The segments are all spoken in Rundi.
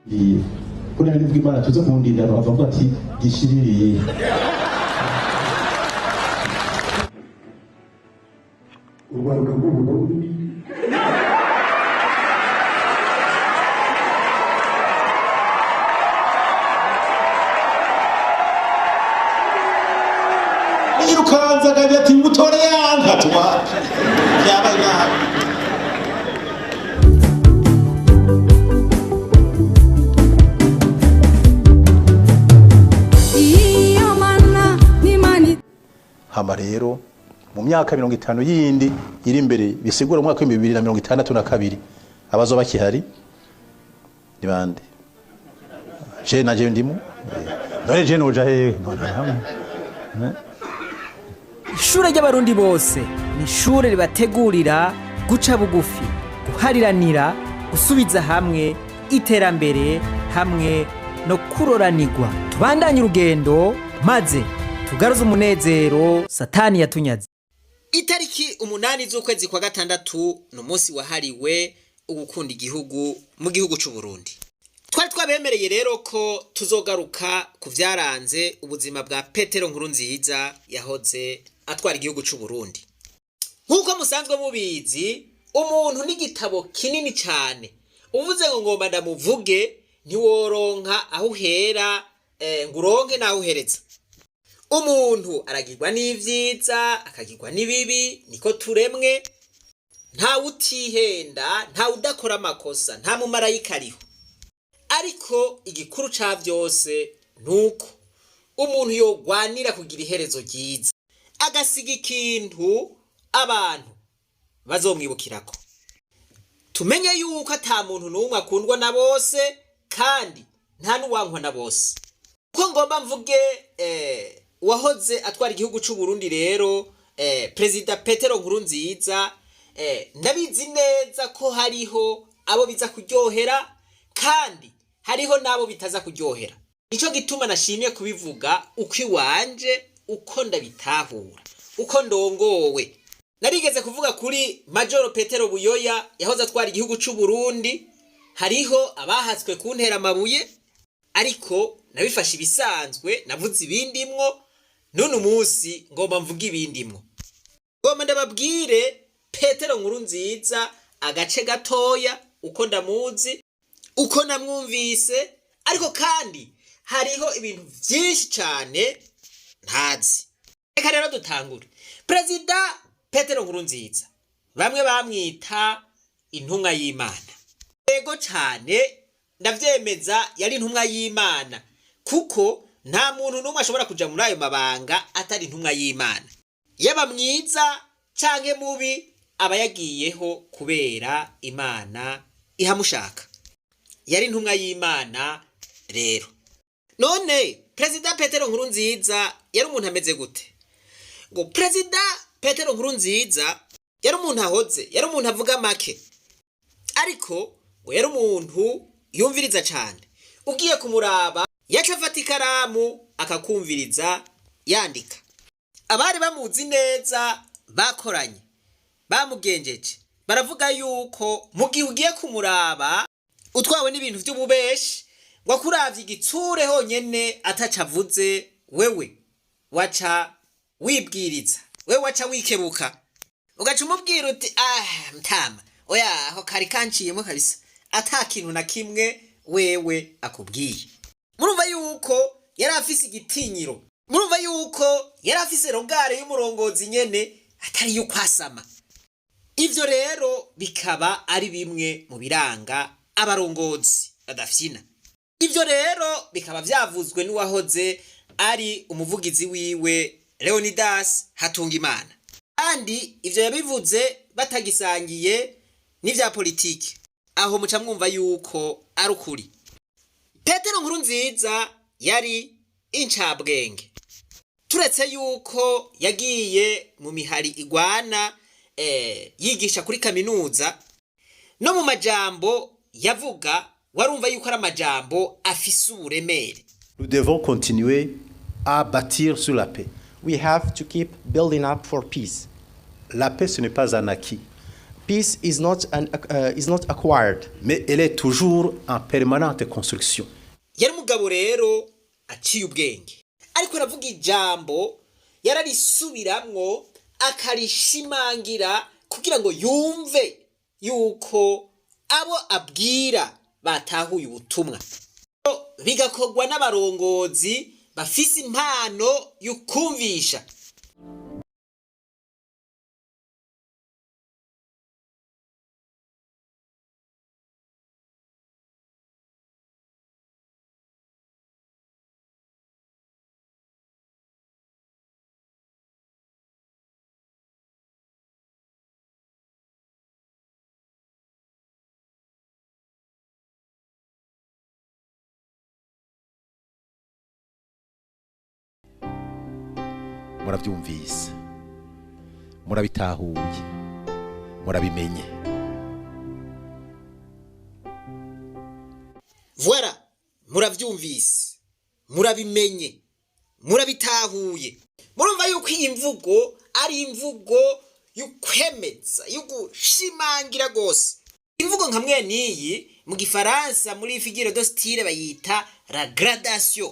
Ko nari mvuga Imana tuze kundinda bavuga ati gishiririye. Urwaruka rw'Uburundi. Yirukanza akagira ati mutore yanka tuwapi byabaye nabi. Iyo mana n'Imana. Hama rero mu myaka 50 yindi iri imbere, bisigura mu mwaka wa 2062, abazoba bakihari ni bande? Je naje ndimo none je noja hehe none hamwe? Ishure ry'Abarundi bose ni ishure ribategurira guca bugufi, guhariranira, gusubiza hamwe, iterambere hamwe no kuroranirwa. Tubandanye urugendo maze tugaruze umunezero Satani yatunyaze. Itariki 8 z'ukwezi kwa gatandatu ni umunsi wahariwe ugukunda igihugu mu gihugu c'u Burundi. Twari twabemereye rero ko tuzogaruka ku vyaranze ubuzima bwa Petero Nkurunziza yahoze atwara igihugu c'u Burundi. Nk'uko musanzwe mubizi, umuntu n'igitabo kinini cyane. Uvuze ngo ngomba ndamuvuge, ntiworonka aho uhera ngo uronke n'aho uhereza. Umuntu aragirwa n'ivyiza, akagirwa n'ibibi, niko turemwe. Ntawe utihenda, ntawe udakora amakosa, nta mumarayika ariho. Ariko igikuru ca vyose nuko umuntu yogwanira kugira iherezo ryiza, agasiga ikintu abantu bazomwibukirako. Tumenye yuko ata muntu n'umwe akundwa na bose, kandi nta n'uwankwa na bose. Ko ngomba mvuge uwahoze atwara igihugu c'u Burundi rero, Perezida Petero Nkurunziza, ndabizi neza ko hariho abo biza kuryohera kandi hariho n'abo bitaza kuryohera. Nico gituma nashimye kubivuga uko iwanje, uko ndabitahura, uko ndongowe. Narigeze kuvuga kuri Majoro Petero Buyoya yahoze atwara igihugu c'u Burundi, hariho abahatswe kuntera amabuye, ariko nabifashe ibisanzwe, navuze ibindimwo. None umunsi ngomba mvuge ibindimwo, ngomba ndababwire Petero Nkurunziza agace gatoya, uko ndamuzi, uko namwumvise. Ariko kandi hariho ibintu vyinshi cane ntazi. Reka rero dutangure. Perezida Petero Nkurunziza bamwe bamwita intumwa y'Imana. Yego cane, ndavyemeza, yari intumwa y'Imana, kuko nta muntu n'umwe ashobora kuja muri ayo mabanga atari intumwa y'Imana. Yaba mwiza canke mubi, aba yagiyeho kubera Imana ihamushaka. Yari intumwa y'Imana rero. None Perezida Petero Nkurunziza yari umuntu ameze gute? Ngo Perezida Petero Nkurunziza yari umuntu ahoze, yari umuntu avuga make, ariko ngo yari umuntu yumviriza cane. Ugiye kumuraba yaca afata ikaramu akakumviriza yandika. Abari bamuzi neza, bakoranye, bamugenjeje, baravuga yuko mu gihe ugiye kumuraba utwawe n'ibintu vy'ububeshi, ngo akuravye igitsure honyene ataca avuze, wewe waca wibwiriza, wewe waca wikebuka, ugaca umubwira uti: "Ah mtama, oya, aho kari kanciyemo kabisa," ata kintu na kimwe wewe akubwiye. Murumva yuko yari afise igitinyiro, murumva yuko yari afise regard y'umurongozi nyene, atari yo kwasama. Ivyo rero bikaba ari bimwe mu biranga abarongozi badafyina. Ivyo rero bikaba vyavuzwe n'uwahoze ari umuvugizi wiwe, Leonidas Hatungimana, kandi ivyo yabivuze batagisangiye n'ivya politiki. Aho muca mwumva yuko ari ukuri. Petero Nkurunziza yari incabwenge. Turetse yuko yagiye mu mihari igwana, yigisha kuri kaminuza, no mu majambo yavuga warumva yuko ari amajambo afise uburemere. Nous devons continuer à bâtir sur la paix. We have to keep building up for peace. La paix, ce n'est pas un acquis. Peace is not acquired. Mais elle est toujours en permanente construction. Yari umugabo rero aciye ubwenge, ariko aravuga ijambo yararisubiramwo akarishimangira kugira ngo yumve yuko abo abwira batahuye ubutumwa. Bigakorwa n'abarongozi bafise impano y'ukumvisha. Murabyumvise, murabitahuye, murabimenye. Voilà, muravyumvise, murabimenye, murabitahuye. Murumva yuko iyi mvugo ari imvugo y'ukwemeza, y'ugushimangira rwose. Imvugo nka mwene iyi mu Gifaransa muri figure de style bayita la gradation.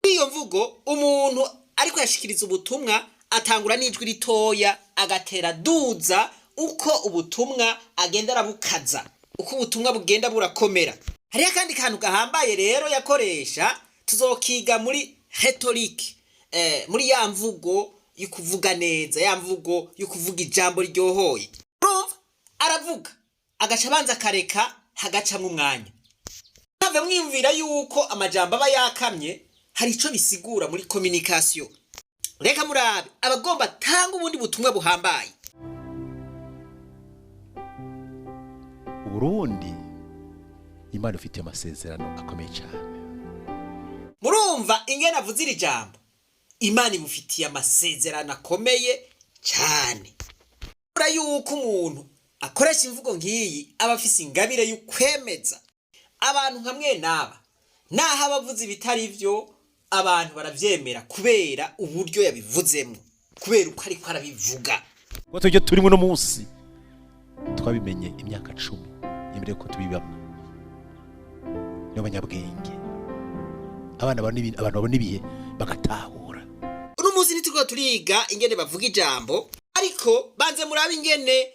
Muri iyo mvugo umuntu ariko yashikiriza ubutumwa atangura n'ijwi ritoya agatera duza uko ubutumwa agenda arabukaza, uko ubutumwa bugenda burakomera. Hariho akandi kantu gahambaye rero yakoresha, tuzokiga muri rhetorique, muri ya mvugo y'ukuvuga neza, ya mvugo y'ukuvuga ijambo ryohoye. Urumva aravuga agaca abanza akareka hagacamwo umwanya. Ntave mwiyumvira yuko amajambo aba yakamye, hari ico bisigura muri communication. Reka murabe abagomba atanga ubundi butumwa buhambaye. Uburundi Imana ifite amasezerano akomeye cyane. Murumva ingene avuze iri jambo, Imana imufitiye amasezerano akomeye cyane. Mura yuko umuntu akoresha imvugo nk'iyi aba afise ingabire y'ukwemeza abantu nka mwene aba. Naho abavuze ibitari byo abantu baravyemera kubera uburyo yabivuzemo, kubera uko ariko arabivuga. Kuko tujye turimo uno munsi twabimenye imyaka 10 imbere yuko tubibamo. Nibo banyabwenge, abana babona ibintu, abantu babona ibihe bagatahura. Uno munsi ntituriko turiga ingene bavuga ijambo, ariko banze murabe ingene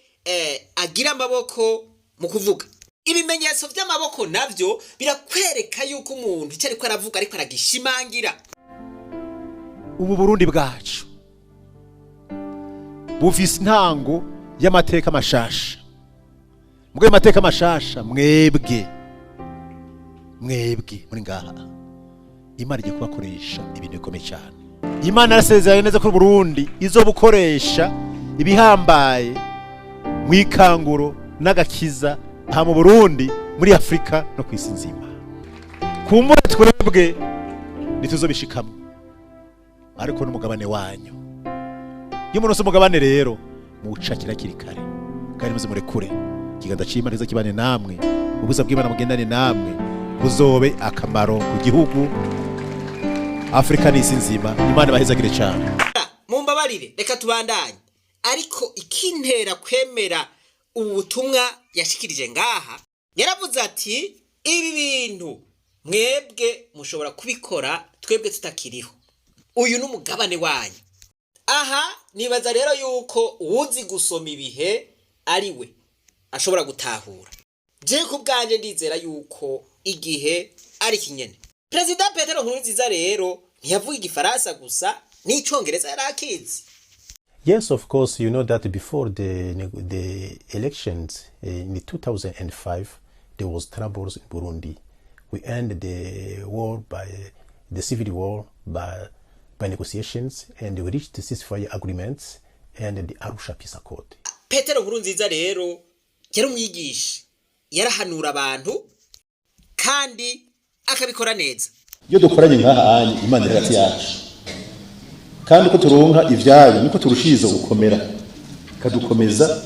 agira amaboko mu kuvuga. Ibimenyetso vy'amaboko navyo birakwereka yuko umuntu icyo ariko aravuga ariko aragishimangira. Ubu Burundi bwacu bufise intango y'amateka mashasha. Mugabo amateka mashasha mwebwe muri ngaha, Imana igiye kubakoresha ibintu bikomeye cyane. Imana yarasezeranye neza ko Burundi izobukoresha ibihambaye mu ikanguro n'agakiza aha mu Burundi, muri Afrika no kwisi nzima. Kumbura twebwe ntituzobishikamwo, ariko n'umugabane wanyu. Iyo umuntu umugabane rero muwucakira hakiri kare, kandi muze murekure. Ikiganza c'Imana kize kibane namwe, ubuza bw'Imana bugendane namwe, buzobe akamaro ku gihugu, Afrika n'isi nzima. Imana ibahezagire cyane. Mumbabarire, reka tubandanye. Ariko ikintera kwemera ubu butumwa yashikirije ngaha, yaravuze ati ibi bintu mwebwe mushobora kubikora twebwe tutakiriho, uyu ni umugabane wanyu. Aha nibaza rero yuko uwuzi gusoma ibihe ari we ashobora gutahura. Je ku bwanje ndizera yuko igihe ari kinyene. Perezida Petero Nkurunziza rero ntiyavuga Igifaransa gusa, n'Icongereza yari akizi. Yes, of course, you know that before the elections in 2005, there was troubles in Burundi. We ended the war by the civil war by negotiations, and we reached the ceasefire agreements and the Arusha Peace Accord. Petero Nkurunziza rero yari umwigisha, yarahanura abantu kandi akabikora neza. Iyo dukoranye nk'aha anye, Imana iri hagati yacu, kandi uko turonka ivyayo niko turushiriza gukomera, kadukomeza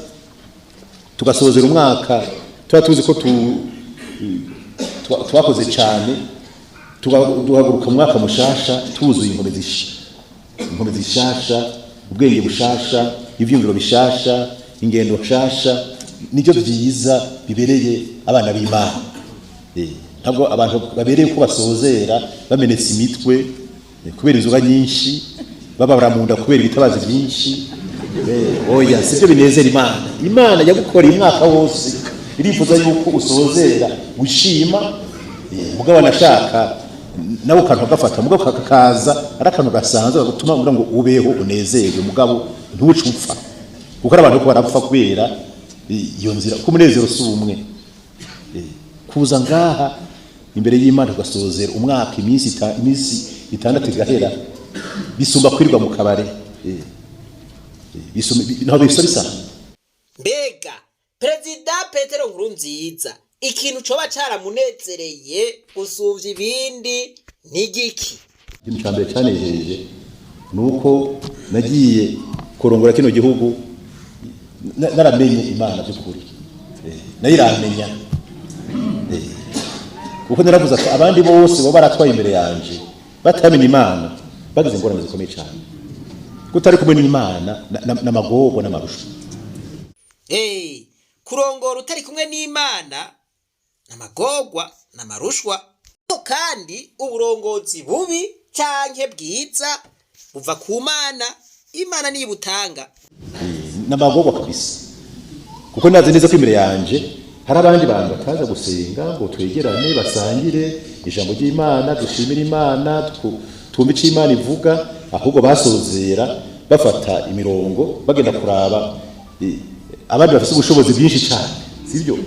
tugasozera umwaka tuba tuzi ko twakoze cyane, tugahaguruka mu mwaka mushasha tuzuye inkomezi zishasha, ubwenge bushasha, ivyumviro bishasha, ingendo nshasha. Nibyo byiza bibereye abana b'Imana. Ntabwo abantu babereye ko basozera bamenetse imitwe kubera inzoga nyinshi, bababara mu nda kubera ibitabazi byinshi. Oya, sibyo binezera Imana. Imana yagukoreye umwaka wose, irifuza yuko usozera wishima. Mugabo anashaka nawe akantu gafata, mugabo kakaza ari akantu gasanzwe gutuma ugira ngo ubeho unezerwe, mugabo ntuce upfa, kuko ari abantu ko barapfa kubera iyo nzira, ko umunezero si umwe. Kuza ngaha imbere y'Imana ugasozera umwaka, iminsi 6 igahera, bisumba kwirirwa mu kabare. Bisumba, ntabwo bisa bisa. Mbega Perezida Petero Nkurunziza, ikintu coba caramunezereye gusumvya ibindi ni giki? Ikintu cya mbere cyanejeje ni uko nagiye kurongora kino gihugu naramenye Imana by'ukuri. Nayo iramenya. Kuko naravuze ati abandi bose baba baratwaye imbere yanje batamenye Imana bagize ingorane zikomeye cyane. Kutari kumwe n'Imana n'amagorwa n'amarusho. Kurongora utari kumwe n'Imana n'amagorwa n'amarushwa. Kandi uburongozi bubi canke bwiza buva ku Mana, Imana niyo ibutanga. N'amagorwa kabisa, kuko nazi neza ko imbere yanje hari abandi bantu bataza gusenga ngo twegerane, basangire ijambo ry'Imana, dushimire Imana, twumve icyo Imana ivuga, ahubwo basozera bafata imirongo bagenda kuraba abandi bafite ubushobozi bwinshi cyane, sibyo?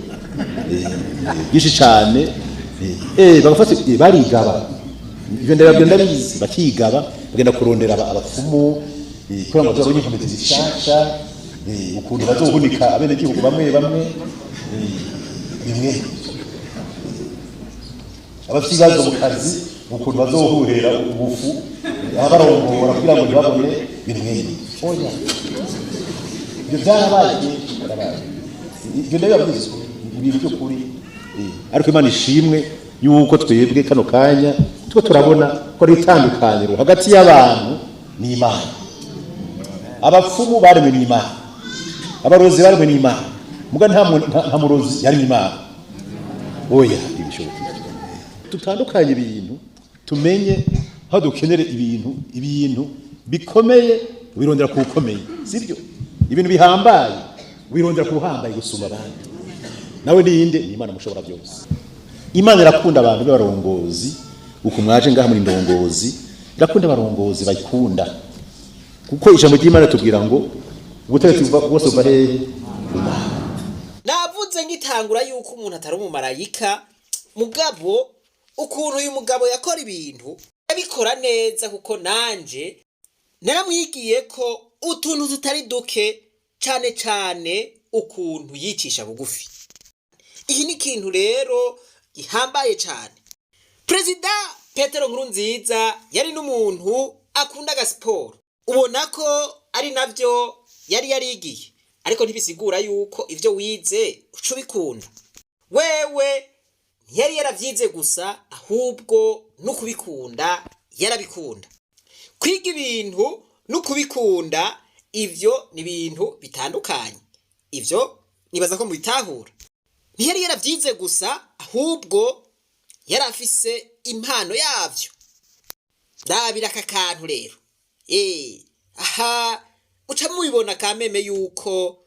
Bwinshi cyane, bagafata, barigaba. Ibyo ndababwira ndabizi, bakigaba bagenda kurondera abapfumu, kugira ngo bazabone inkomezi zishasha, ukuntu bazohunika abenegihugu bamwe bamwe, bimwe abafite ibibazo mu kazi, ukuntu bazohuhera ubufu ababarongora kugira ngo ntibabone bimwe. Oya, ibyo byarabaye byinshi, byarabaye. Ibyo ndabibabwiza ibintu by'ukuri. Ariko Imana ishimwe yuko twebwe kano kanya tuba turabona ko ari itandukaniro hagati y'abantu n'Imana. Abapfumu baremwe n'Imana, abarozi baremwe n'Imana, muga nta murozi yaremye Imana. Oya, ntibishoboka. Tutandukanye ibintu, tumenye aho dukenere ibintu. Ibintu bikomeye wirondera ku ukomeye, sibyo? Ibintu bihambaye wirondera ku uhambaye gusumba abandi. Nawe ninde? Ni Imana mushobora byose. Imana irakunda abantu b'abarongozi. Uku mwaje ngaha muri ndongozi, irakunda abarongozi bayikunda, kuko ijambo ry'Imana tubwira ngo ubutegetsi bwose buva hehe? Ku Mana. Navuze ngitangura yuko umuntu atari umumarayika, mugabo ukuntu uyu mugabo yakora ibintu abikora neza, kuko nanje naramwigiye ko utuntu tutari duke, cane cane ukuntu yicisha bugufi. Iki ni ikintu rero gihambaye cane. Perezida Petero Nkurunziza yari n'umuntu akunda agasiporo, ubona ko ari navyo yari yarigiye, ariko ntibisigura yuko ivyo wize uca ubikunda. Wewe ntiyari yaravyize gusa, ahubwo no kubikunda yarabikunda. Kwiga ibintu no kubikunda, ivyo ni ibintu bitandukanye. Ivyo nibaza ko mubitahura. Ntiyari yaravyize gusa, ahubwo yari afise impano yavyo. Ndabira aka kantu rero. Aha uca mubibona kameme yuko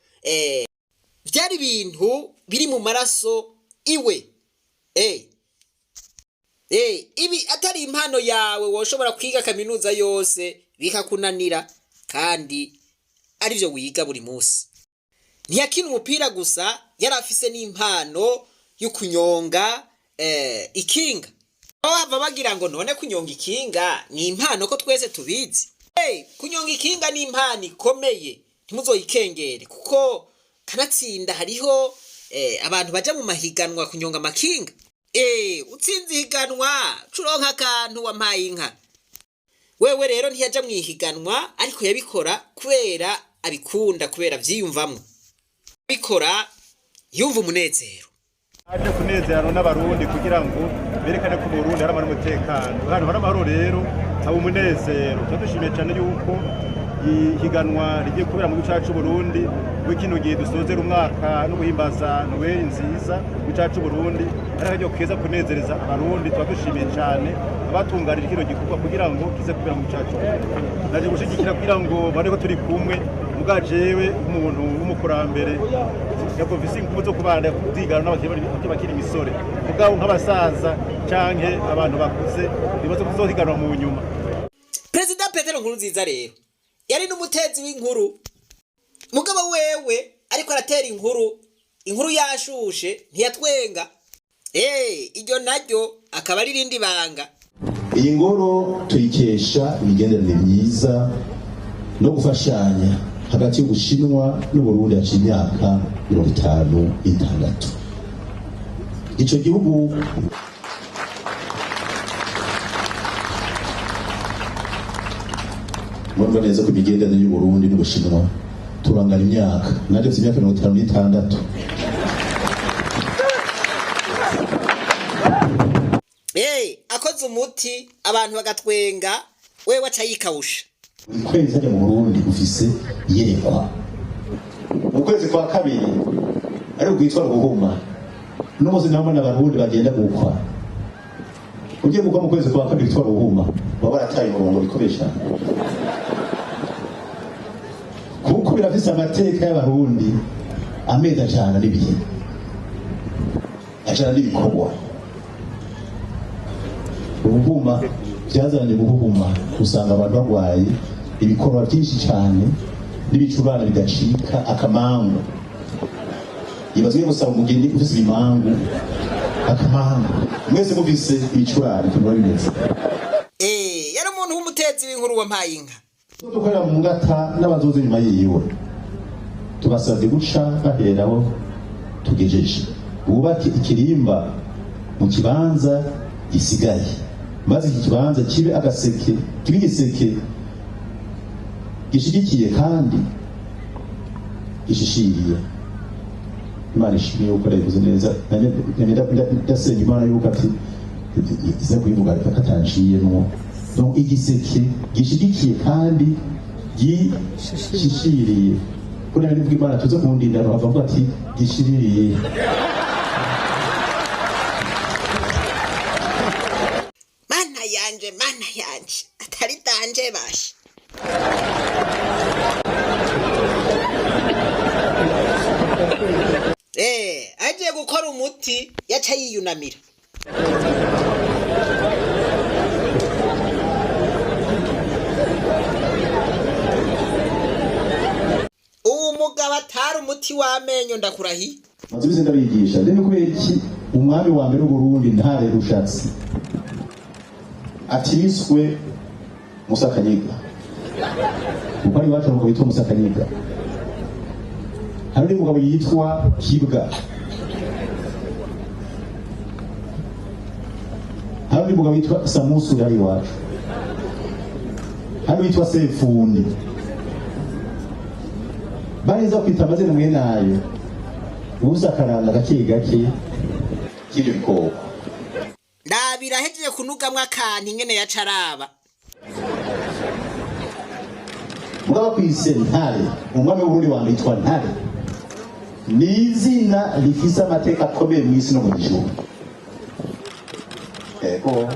vyari ibintu biri mu maraso iwe. Ibi atari impano yawe, woshobora kwiga kaminuza yose bikakunanira, kandi arivyo wiga buri munsi. Ntiyakina umupira gusa, yari afise n'impano yo kunyonga ikinga. Baba bagira ngo none kunyonga ikinga ni impano ko twese tubizi? Hey, kunyonga ikinga ni impano ikomeye, ntimuzoyikengere, kuko kanatsinda hariho abantu baja mu mahiganwa kunyonga amakinga. Utsinze ihiganwa curonka akantu, wampaye inka. Wewe rero ntiyaja mu ihiganwa, ariko yabikora kubera abikunda, kubera avyiyumvamwo, abikora yumva umunezero. Aje kunezerano n'abarundi kugira ngo berekane ko mu Burundi hari amahoro n'umutekano. Ahantu hari amahoro rero haba umunezero. Tuba dushimiye cyane yuko Ihiganwa rigiye kubera mu gihugu cyacu Burundi muri kino gihe dusozera umwaka no guhimbaza Noel nziza mu cyacu Burundi, ari akaryo keza kunezereza Abarundi. Tuba dushimiye cyane abatunganije kino gikorwa kugira ngo kize kubera mu cyacu. Naje gushigikira kugira ngo bane ko turi kumwe, muga jewe umuntu w'umukurambere ntabwo mfise ingufu zo kubana kudigana n'abakiri bakiri imisore, mugabo nk'abasaza canke abantu bakuze nibazo kuzohiganwa mu nyuma. Perezida Petero Nkurunziza rero yari n'umutetsi w'inkuru. Mugabo wewe ariko aratera inkuru, inkuru yashushe ntiyatwenga. Iryo naryo akaba ari irindi banga. Iyi ngoro tuyikesha imigenderanire myiza no gufashanya hagati y'Ubushinwa n'Uburundi haciye imyaka 56. Ico gihugu murumva neza ko imigenderanire y'Uburundi n'Ubushinwa turangana imyaka. Nanjye mfite imyaka 56. Akoze umuti abantu bagatwenga, wewe aca yikawusha. Buri kwezi hajya mu Burundi ufise iyerekwa. Mu kwezi kwa kabiri ariko kwitwa Ruhuma, n'umunsi nabona Abarundi bagenda gukwa. Ugiye gukwa mu kwezi kwa kabiri kwitwa Ruhuma, baba barataye umurongo bikomeye cyane, kuko birafise amateka y'Abarundi. Amezi ajana n'ibihe, ajana n'ibikorwa. Ubuhuma byazananye guhuhuma, usanga abantu barwaye ibikorwa byinshi cyane n'ibicurane bidacika, akamangu. Ibazwe gusaba umugeni ufise ibimangu, akamangu, mwese mufise ibicurane, ukuntu biba bimeze. Yari umuntu w'umutetsi w'inkuru wampaye inka. Dukorera mu ngata n'abazoza inyuma yiwe, tubasabye guca baheraho tugejeje, bubake ikirimba mu kibanza gisigaye, maze iki kibanza kibe agaseke, kibe igiseke gishigikiye kandi gishishiriye. Imana ishimwe yuko yabivuze neza. Ndasenga Imana yuko ati iza kuyivuga reka katanciyemwo. Donc igiseke gishigikiye kandi gishishiriye, ko nayo nivuga Imana tuze kundinda bavuga ati gishiririye. Mana yanje, mana yanje, atari danje basha. Agiye gukora umuti yaca yiyunamira. Uwo mugabo atari umuti w'amenyo, ndakurahiye. Maze ibise ndabigisha rero kubera iki umwami wa mbere w'Uburundi Ntare Rushatsi atiswe Musakanyiga, kuko ari iwacu umugabo witwa Musakanyiga, hari undi mugabo yitwa Kibwa, hari undi mugabo yitwa Samusuri ari iwacu, hari uwitwa Sefundi. Bareza kwita amazina mwene ayo ubusa akaranga gake gake k'ibyo bikoko. Ndabira ahejeje kunugamwo akantu ingene yaca araba. Mugabo kwise Ntare, umwami w'Uburundi wa mbere yitwa Ntare, ni izina rifise amateka akomeye mu isi no mu ijuru. Ego.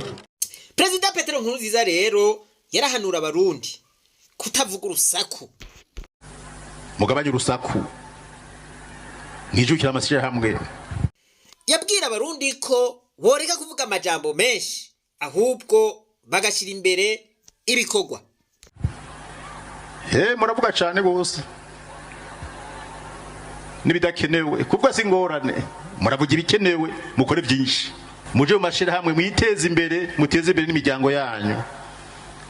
Perezida Petero Nkurunziza rero yarahanura Abarundi kutavuga urusaku. Mugabanye urusaku, mwijukire amashyirahamwe. Yabwira Abarundi ko boreka kuvuga amajambo menshi, ahubwo bagashyira imbere ibikorwa. Muravuga cyane gose n'ibidakenewe, kuko si ingorane. Muravuga ibikenewe, mukore byinshi, muje mu mashyirahamwe, mwiteze imbere, muteze imbere n'imiryango yanyu.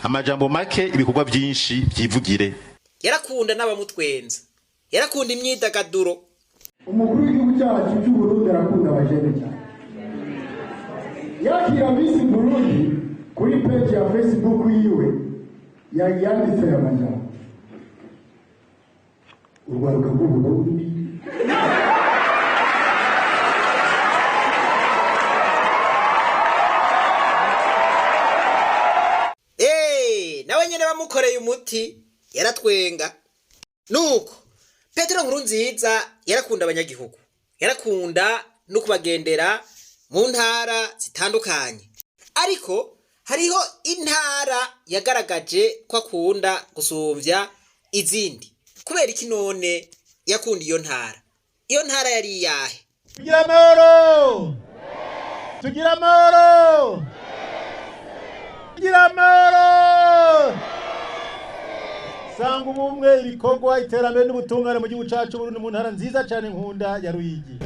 Amajambo make, ibikorwa byinshi, byivugire. Yarakunda n'abamutwenza, yarakunda imyidagaduro. Umukuru w'igihugu cyacu cy'Uburundi arakunda abajene cyane. Yakira Miss Burundi kuri page ya Facebook yiwe yanditse aya majambo: urwaruka rw'Uburundi. Nawe nyene bamukoreye umuti. Yaratwenga. Nuko Petero Nkurunziza yarakunda abanyagihugu, yarakunda no kubagendera mu ntara zitandukanye, ariko hariho intara yagaragaje ko akunda gusumvya izindi. Kubera iki none yakunda iyo ntara? Iyo ntara yari iyahe? Tugira amahoro, tugira amahoro, tugira amahoro. Sanga ubumwe, ibikorwa, iterambere n'ubutungane mu gihugu cyacu Burundi, mu ntara nziza cyane nkunda ya Ruyigi.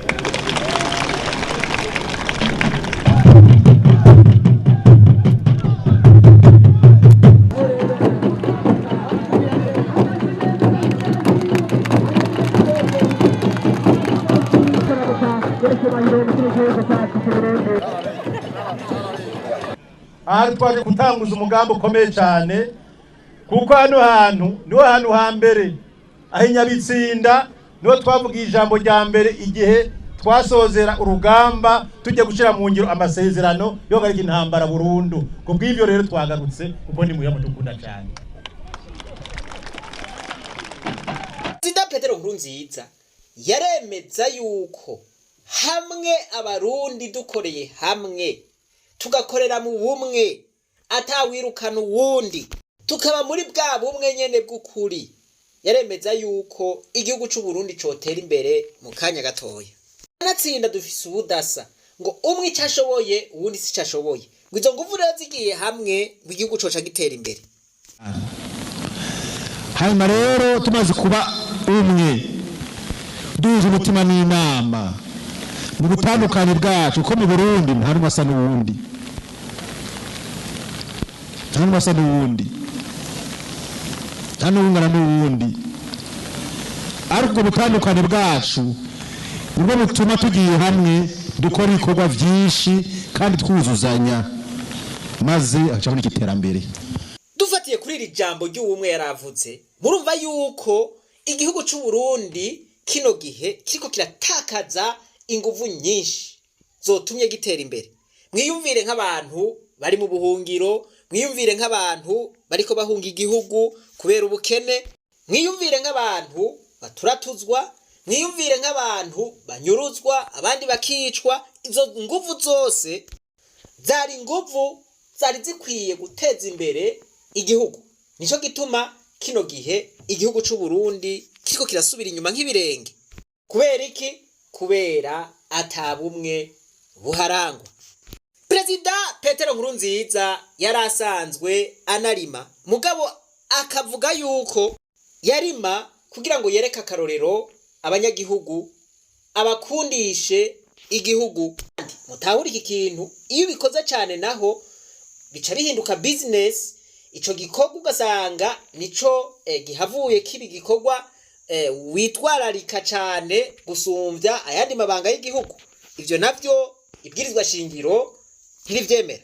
Aha twaje gutanguza umugambi ukomeye cyane, kuko hano hantu niho hantu hambere aho Inyabitsinda niho twavuga ijambo rya mbere igihe twasozera urugamba tujya gushyira mu ngiro amasezerano yo guhagarika intambara burundu. Ku bw'ibyo rero twagarutse kuko ni muyamu dukunda cyane. Perezida Petero Nkurunziza yaremeza yuko hamwe Abarundi dukoreye hamwe, tugakorera mu bumwe, atawirukana uwundi, tukaba muri bwa bumwe nyene bw'ukuri, yaremeza yuko igihugu c'u Burundi cotera imbere mu kanya gatoya. Anatsinda dufise ubudasa, ngo umwe ico ashoboye uwundi sico ashoboye, ngo izo nguvu rero zigiye hamwe ngo igihugu coca gitera imbere. Hanyuma rero tumaze kuba umwe, duhuje umutima n'inama mu butandukane bwacu, ko mu Burundi nta n'umwe asa n'uwundi, nta n'umwe asa n'uwundi, nta n'uwungana n'uwundi, ariko ubwo butandukane bwacu nibwo butuma tugiye hamwe dukora ibikorwa byinshi kandi twuzuzanya, maze hagacaho n'iterambere. Dufatiye kuri iri jambo ry'ubumwe yaravutse, murumva yuko igihugu c'u Burundi kino gihe kiriko kiratakaza inguvu nyinshi zotumye gitera imbere. Mwiyumvire nk'abantu bari mu buhungiro, mwiyumvire nk'abantu bariko bahunga igihugu kubera ubukene, mwiyumvire nk'abantu baturatuzwa, mwiyumvire nk'abantu banyuruzwa abandi bakicwa. Izo nguvu zose zari inguvu zari zikwiye guteza imbere igihugu. Nico gituma kino gihe igihugu c'u Burundi kiriko kirasubira inyuma nk'ibirenge. Kubera iki? Kubera atabumwe buharangwa. Perezida Petero Nkurunziza yari asanzwe anarima, mugabo akavuga yuko yarima kugira ngo yereke akarorero abanyagihugu, abakundishe igihugu. Kandi mutahure iki kintu, iyo ubikoze cyane naho bica bihinduka business. Ico gikorwa ugasanga nico gihavuye kiba igikorwa witwararika cyane gusumvya ayandi mabanga y'igihugu. Ivyo navyo ibwirizwa shingiro ntirivyemera.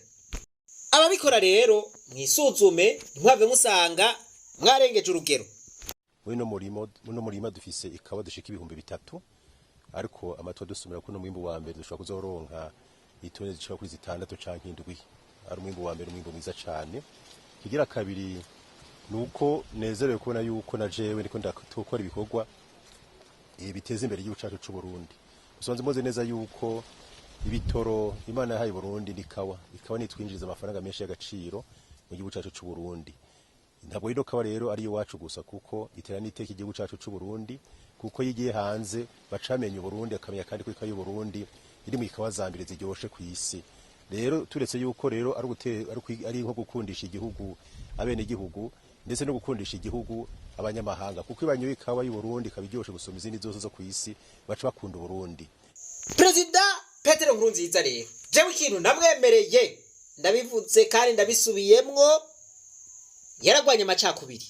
Ababikora rero mwisuzume, ntimwave musanga mwarengeje urugero. Muri no murima dufise ikawa dushika 3000, ariko amatwa dusumira ko no mwimbu wa mbere dushobora kuzoronka itone zishika kuri 6 canke 7. Ari umwimbu wa mbere, umwimbu mwiza cane. Kigira kabiri nuko nezerewe kubona yuko na jewe ndiko ndakora ibikorwa biteza imbere igihugu cacu c'u Burundi. Usanze muzi neza yuko ibitoro Imana yahaye Burundi ni kawa. Ikawa nitwinjiriza amafaranga menshi y'agaciro mu gihugu cacu c'u Burundi. Ntabwo ino kawa rero ari iwacu gusa, kuko itera n'iteka igihugu cacu c'u Burundi, kuko yigiye hanze bacamenya Burundi, akamenya kandi ko ikawa y'u Burundi iri mu ikawa za mbere ziryoshe ku isi. Rero turetse yuko rero ari nko gukundisha igihugu abene igihugu, ndetse no gukundisha igihugu abanyamahanga, kuko ibanyoye ikawa y'u Burundi ikaba iryoshe gusumba izindi zose zo ku isi, baca bakunda Burundi. Perezida Petero Nkurunziza rero, jewe ikintu namwemereye ndabivuze kandi ndabisubiyemwo, yaragwanye amacakubiri,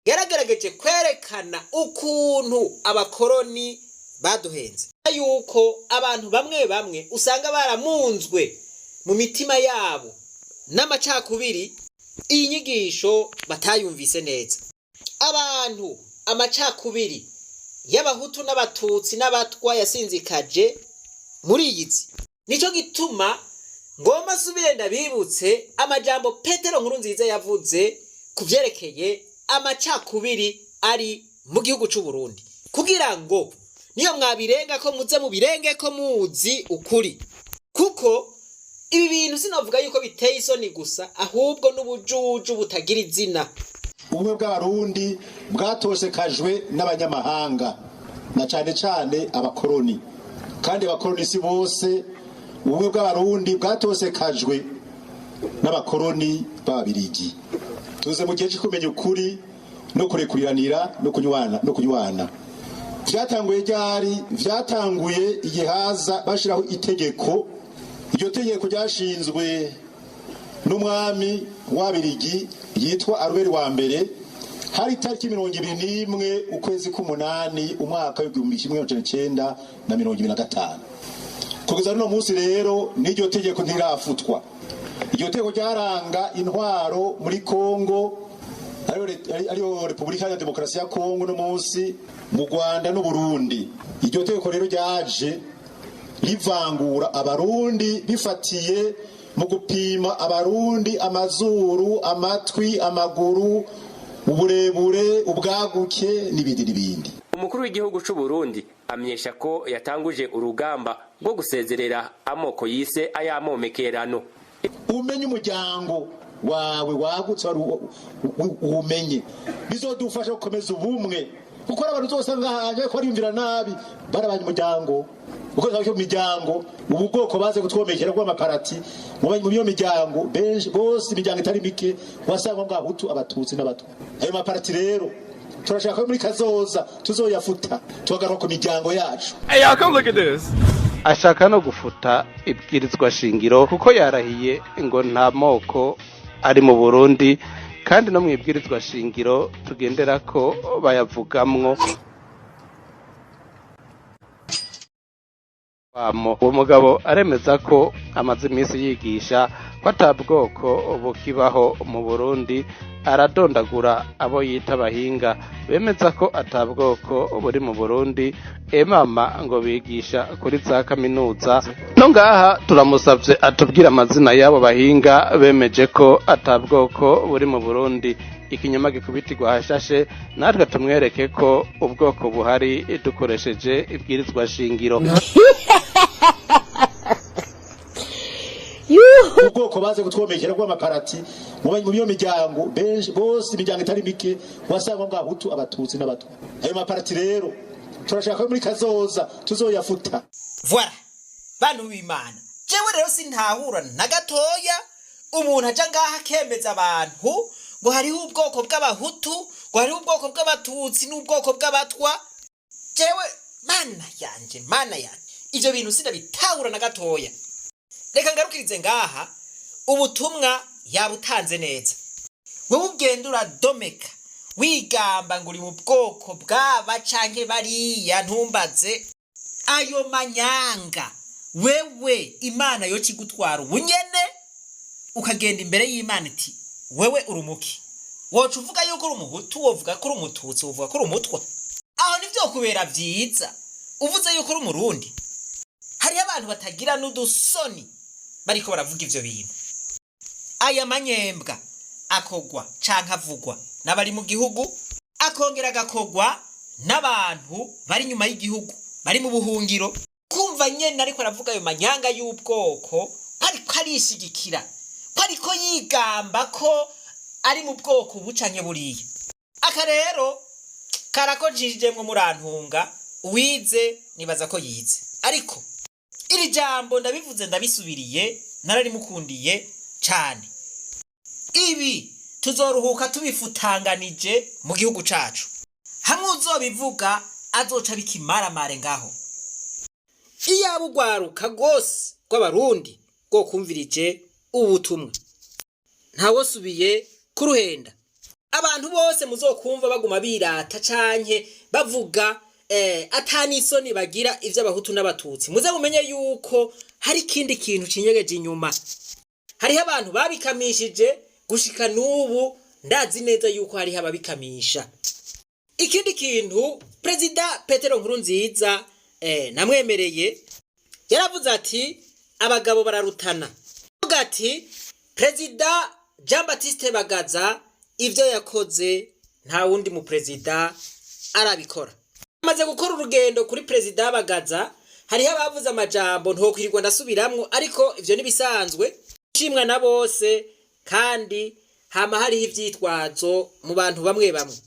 yaragerageje kwerekana ukuntu abakoroni baduhenze, yuko abantu bamwe bamwe usanga baramunzwe mu mitima yabo n'amacakubiri. Iyi nyigisho batayumvise neza. Abantu amacakubiri y'Abahutu n'Abatutsi n'Abatwa yasinzikaje muri iyi nzi. Nico gituma ngomba nsubire ndabibutse amajambo Petero Nkurunziza yavuze ku vyerekeye Amacakubiri ari mu gihugu c'u Burundi, kugira ngo niyo mwabirenga ko muze mubirenge ko muzi ukuri, kuko ibi bintu sinavuga yuko biteye isoni gusa, ahubwo n'ubujuju butagira izina. Ubumwe bw'Abarundi bwatosekajwe n'abanyamahanga, na cane cane abakoroni, kandi abakoroni si bose. Ubumwe bw'Abarundi bwatosekajwe n'abakoroni b'Ababirigi. Tuze mu gihe cyo kumenya ukuri no kurekuriranira no kunywana. Vyatanguye ryari? Vyatanguye igihe haza bashiraho itegeko. Iryo tegeko ryashinzwe n'umwami w'Ababirigi yitwa Aruberi wa mbere. Hari itariki 21 ukwezi k'umunani, umwaka w'1925. Kugeza runo munsi rero n'iryo tegeko ntirafutwa. Iryo tegeko ryaranga intwaro muri Kongo, ariyo Repubulika ya Demokarasi ya Kongo no munsi, mu Rwanda n'Uburundi. Iryo tegeko rero ryaje rivangura Abarundi bifatiye mu gupima Abarundi amazuru, amatwi, amaguru, uburebure, ubwaguke n'ibindi n'ibindi. Umukuru w'igihugu c'u Burundi amenyesha ko yatanguje urugamba rwo gusezerera amoko yise ay'amomekerano. Umenye umuryango wawe wagutse, wari uwumenye, bizodufasha gukomeza ubumwe, kuko hari abantu uzosanga hanze ko bariyumvira nabi barabanye umuryango, kuko mu miryango ubu bwoko baze kutwomekera bw'amaparati mu iyo miryango benshi bose, imiryango itari mike wasanga ngo Abahutu, Abatutsi n'Abatwa. Ayo maparati rero turashaka ko muri kazoza tuzoyafuta, tugaruka ku miryango yacu. Hey, y'all, come look at this. Ashaka no gufuta ibwirizwa shingiro, kuko yarahiye ngo nta moko ari mu Burundi, kandi no mu ibwirizwa shingiro tugendera ko bayavugamwo. Wamo uwo mugabo aremeza ko amaze iminsi yigisha ko ata bwoko bukibaho mu Burundi. Aradondagura abo yita abahinga bemeza ko ata bwoko buri mu Burundi, emama ngo bigisha kuri za kaminuza. No ngaha turamusavye atubwire amazina y'abo bahinga bemeje ko ata bwoko buri mu Burundi. Ikinyoma gikubitirwa hashashe, natwe tumwereke ko ubwoko buhari dukoresheje ibwirizwa shingiro. Ubwoko baze kutwomekera bw'amaparati mu iyo miryango benshi bose, imiryango itari mike wasanga ngo Abahutu, Abatutsi n'Abatwa. Ayo maparati rero turashaka ko muri kazoza tuzoyafuta. Voilà, bantu b'Imana, jewe rero sintahura na gatoya umuntu aja ngaha akemeza abantu ngo hariho ubwoko bw'Abahutu, ngo hariho ubwoko bw'Abatutsi n'ubwoko bw'Abatwa. Jewe mana yanje, mana yanje, ivyo bintu sinabitahura na gatoya. Reka ngarukirize ngaha. Ubutumwa yabutanze neza. Wewe ugenda uradomeka wigamba ngo uri mu bwoko bw'aba canke bariya, ntumbaze ayo manyanga. Wewe Imana yo kigutwara ubunyene, ukagenda imbere y'Imana iti: "Wewe uri umuki?" Woca uvuga yuko uri Umuhutu, wovuga ko uri Umututsi, wovuga ko uri Umutwa. Aho nivyo kubera vyiza uvuze yuko uri Umurundi. Hariho abantu batagira n'udusoni bariko baravuga ivyo bintu. Aya manyembwa akogwa canke avugwa n'abari mu gihugu, akongera agakogwa n'abantu bari inyuma y'igihugu, bari mu buhungiro. Kumva nyene ariko aravuga ayo manyanga y'ubwoko, ko ariko arishigikira, ko ariko yigamba ko ari mu bwoko bucanke buriya. Aka rero karakonjijemwo, murantunga. Uwize nibaza ko yize, ariko iri jambo ndabivuze ndabisubiriye, nararimukundiye cane. Ibi tuzoruhuka tubifutanganije mu gihugu cacu. Hamwe uzobivuga azoca bikimaramare ngaho. Iyaba urwaruka rwose rw'Abarundi rwokumvirije ubu butumwa, ntawosubiye kuruhenda. Abantu bose muzokumva baguma birata canke bavuga atanisoni bagira ivy'Abahutu n'Abatutsi, muze mumenye yuko hari ikindi kintu cinyegeje inyuma. Hariho abantu babikamishije gushika n'ubu, ndazi neza yuko hariho ababikamisha. Ikindi kintu Perezida Petero Nkurunziza namwemereye, yaravuze ati abagabo bararutana. Avuga ati Perezida Jean Baptiste Bagaza ivyo yakoze Nta wundi mu perezida arabikora. Amaze gukora urugendo kuri perezida Bagaza, hariho abavuze amajambo ntokwirirwa ndasubiramwo, ariko ivyo nibisanzwe shimwa na bose, kandi hama hariho ivyitwazo mu bantu bamwe bamwe.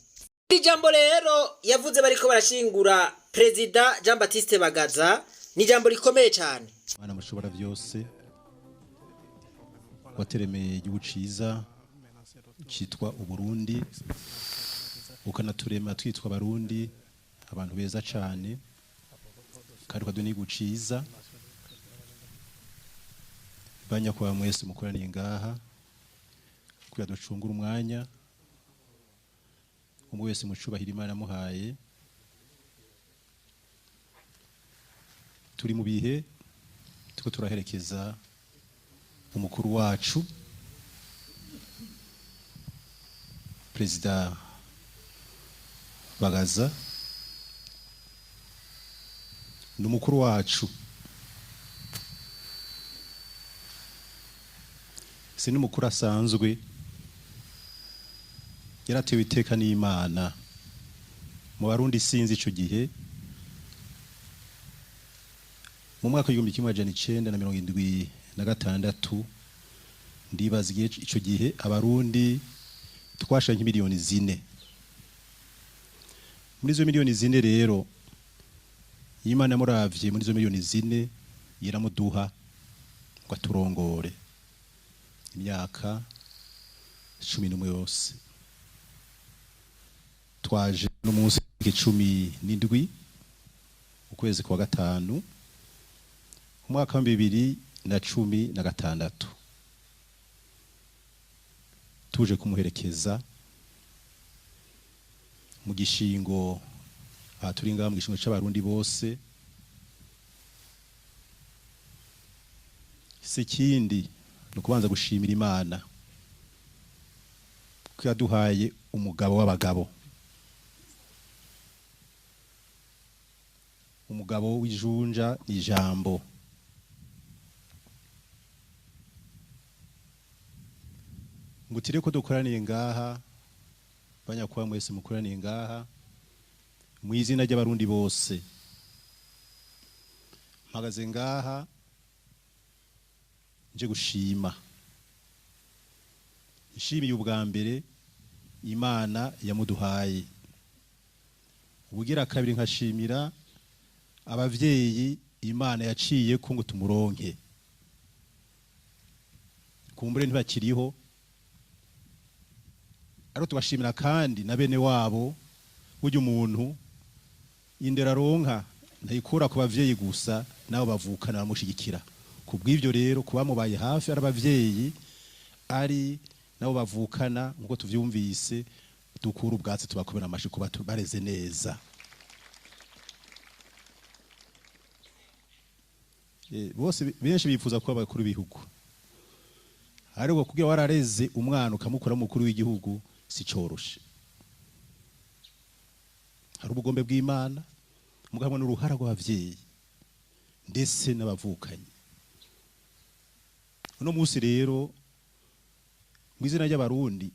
Iri jambo rero yavuze bariko barashingura perezida Jean Baptiste Bagaza ni ijambo rikomeye cyane. Mana mushobora byose, wateremeye igihugu ciza citwa Uburundi, ukanaturema twitwa Abarundi, abantu beza cane, kandi ukaduha n'igihugu ciza. Banyakubahwa mwese mukoraniye ngaha kugira ducungure umwanya, umwe wese mucubahira Imana amuhaye. Turi mu bihe turiko turaherekeza umukuru wacu perezida Bagaza. Ni umukuru wacu, si n'umukuru asanzwe, yaratewe iteka n'Imana mu Barundi. Sinzi ico gihe mu mwaka w'1976, ndibaza igihe ico gihe Abarundi twashanye 4 miliyoni. Muri izo 4 miliyoni rero, Imana yamuravye muri izo 4 miliyoni iramuduha ngo aturongore imyaka 11 yose. Twaje no munsi 17 ukwezi kwa gatanu umwaka wa 2016, tuje kumuherekeza mu gishingo. Aha turi ngaha mu gishingo c'Abarundi bose, si ikindi, ni ukubanza gushimira Imana ko yaduhaye umugabo w'abagabo, umugabo w'ijunja n'ijambo. Ngutire ko dukoraniye ngaha, banyakuba mwese mukoraniye ngaha, mu izina ry'Abarundi bose mpagaze ngaha nje gushima. Nshimiye ubwa mbere Imana yamuduhaye, ubugira kabiri nkashimira abavyeyi Imana yaciye ko ngo tumuronke. Kumbure ntibakiriho, ariko tubashimira kandi na bene wabo. Burya umuntu indero aronka ntayikura ku bavyeyi gusa, nabo bavukana bamushigikira. Ku bw'ivyo rero, kuba mubaye hafi ari abavyeyi, ari nabo bavukana, nkuko tuvyumvise, dukura ubwatsi tubakomera amashi kuba bareze neza. Bose benshi bifuza kuba abakuru b'ibihugu, ariko kugira warareze umwana ukamukura umukuru w'igihugu si coroshe. Hari ubugombe bw'Imana, mugabo n'uruhara rw'abavyeyi ndetse n'abavukanyi. Uno munsi rero, mu izina ry'Abarundi,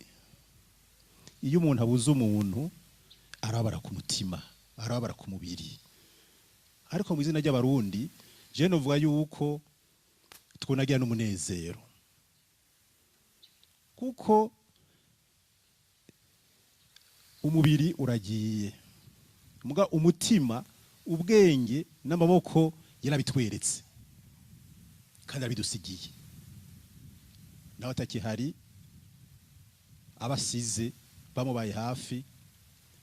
iyo umuntu abuze umuntu arabara ku mutima, arabara ku mubiri, ariko mu izina ry'Abarundi je novuga yuko twonagira n'umunezero, kuko umubiri uragiye, muga umutima, ubwenge n'amaboko yarabitweretse kandi arabidusigiye. Nawe atakihari, abasize bamubaye hafi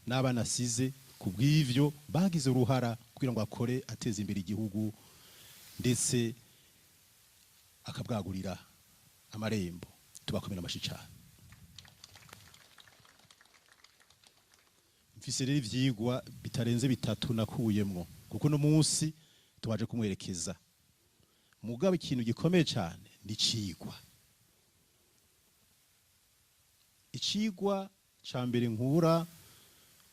n'abana asize, ku bw'ivyo bagize uruhara kugira ngo akore ateze imbere igihugu, ndetse akabwagurira amarembo. Tubakomera amashi cane. Mfise rero ivyigwa bitarenze bitatu nakuyemwo, kuko no munsi tubaje kumwerekeza. Mugabo ikintu gikomeye cane ni icigwa. Icigwa ca mbere nkura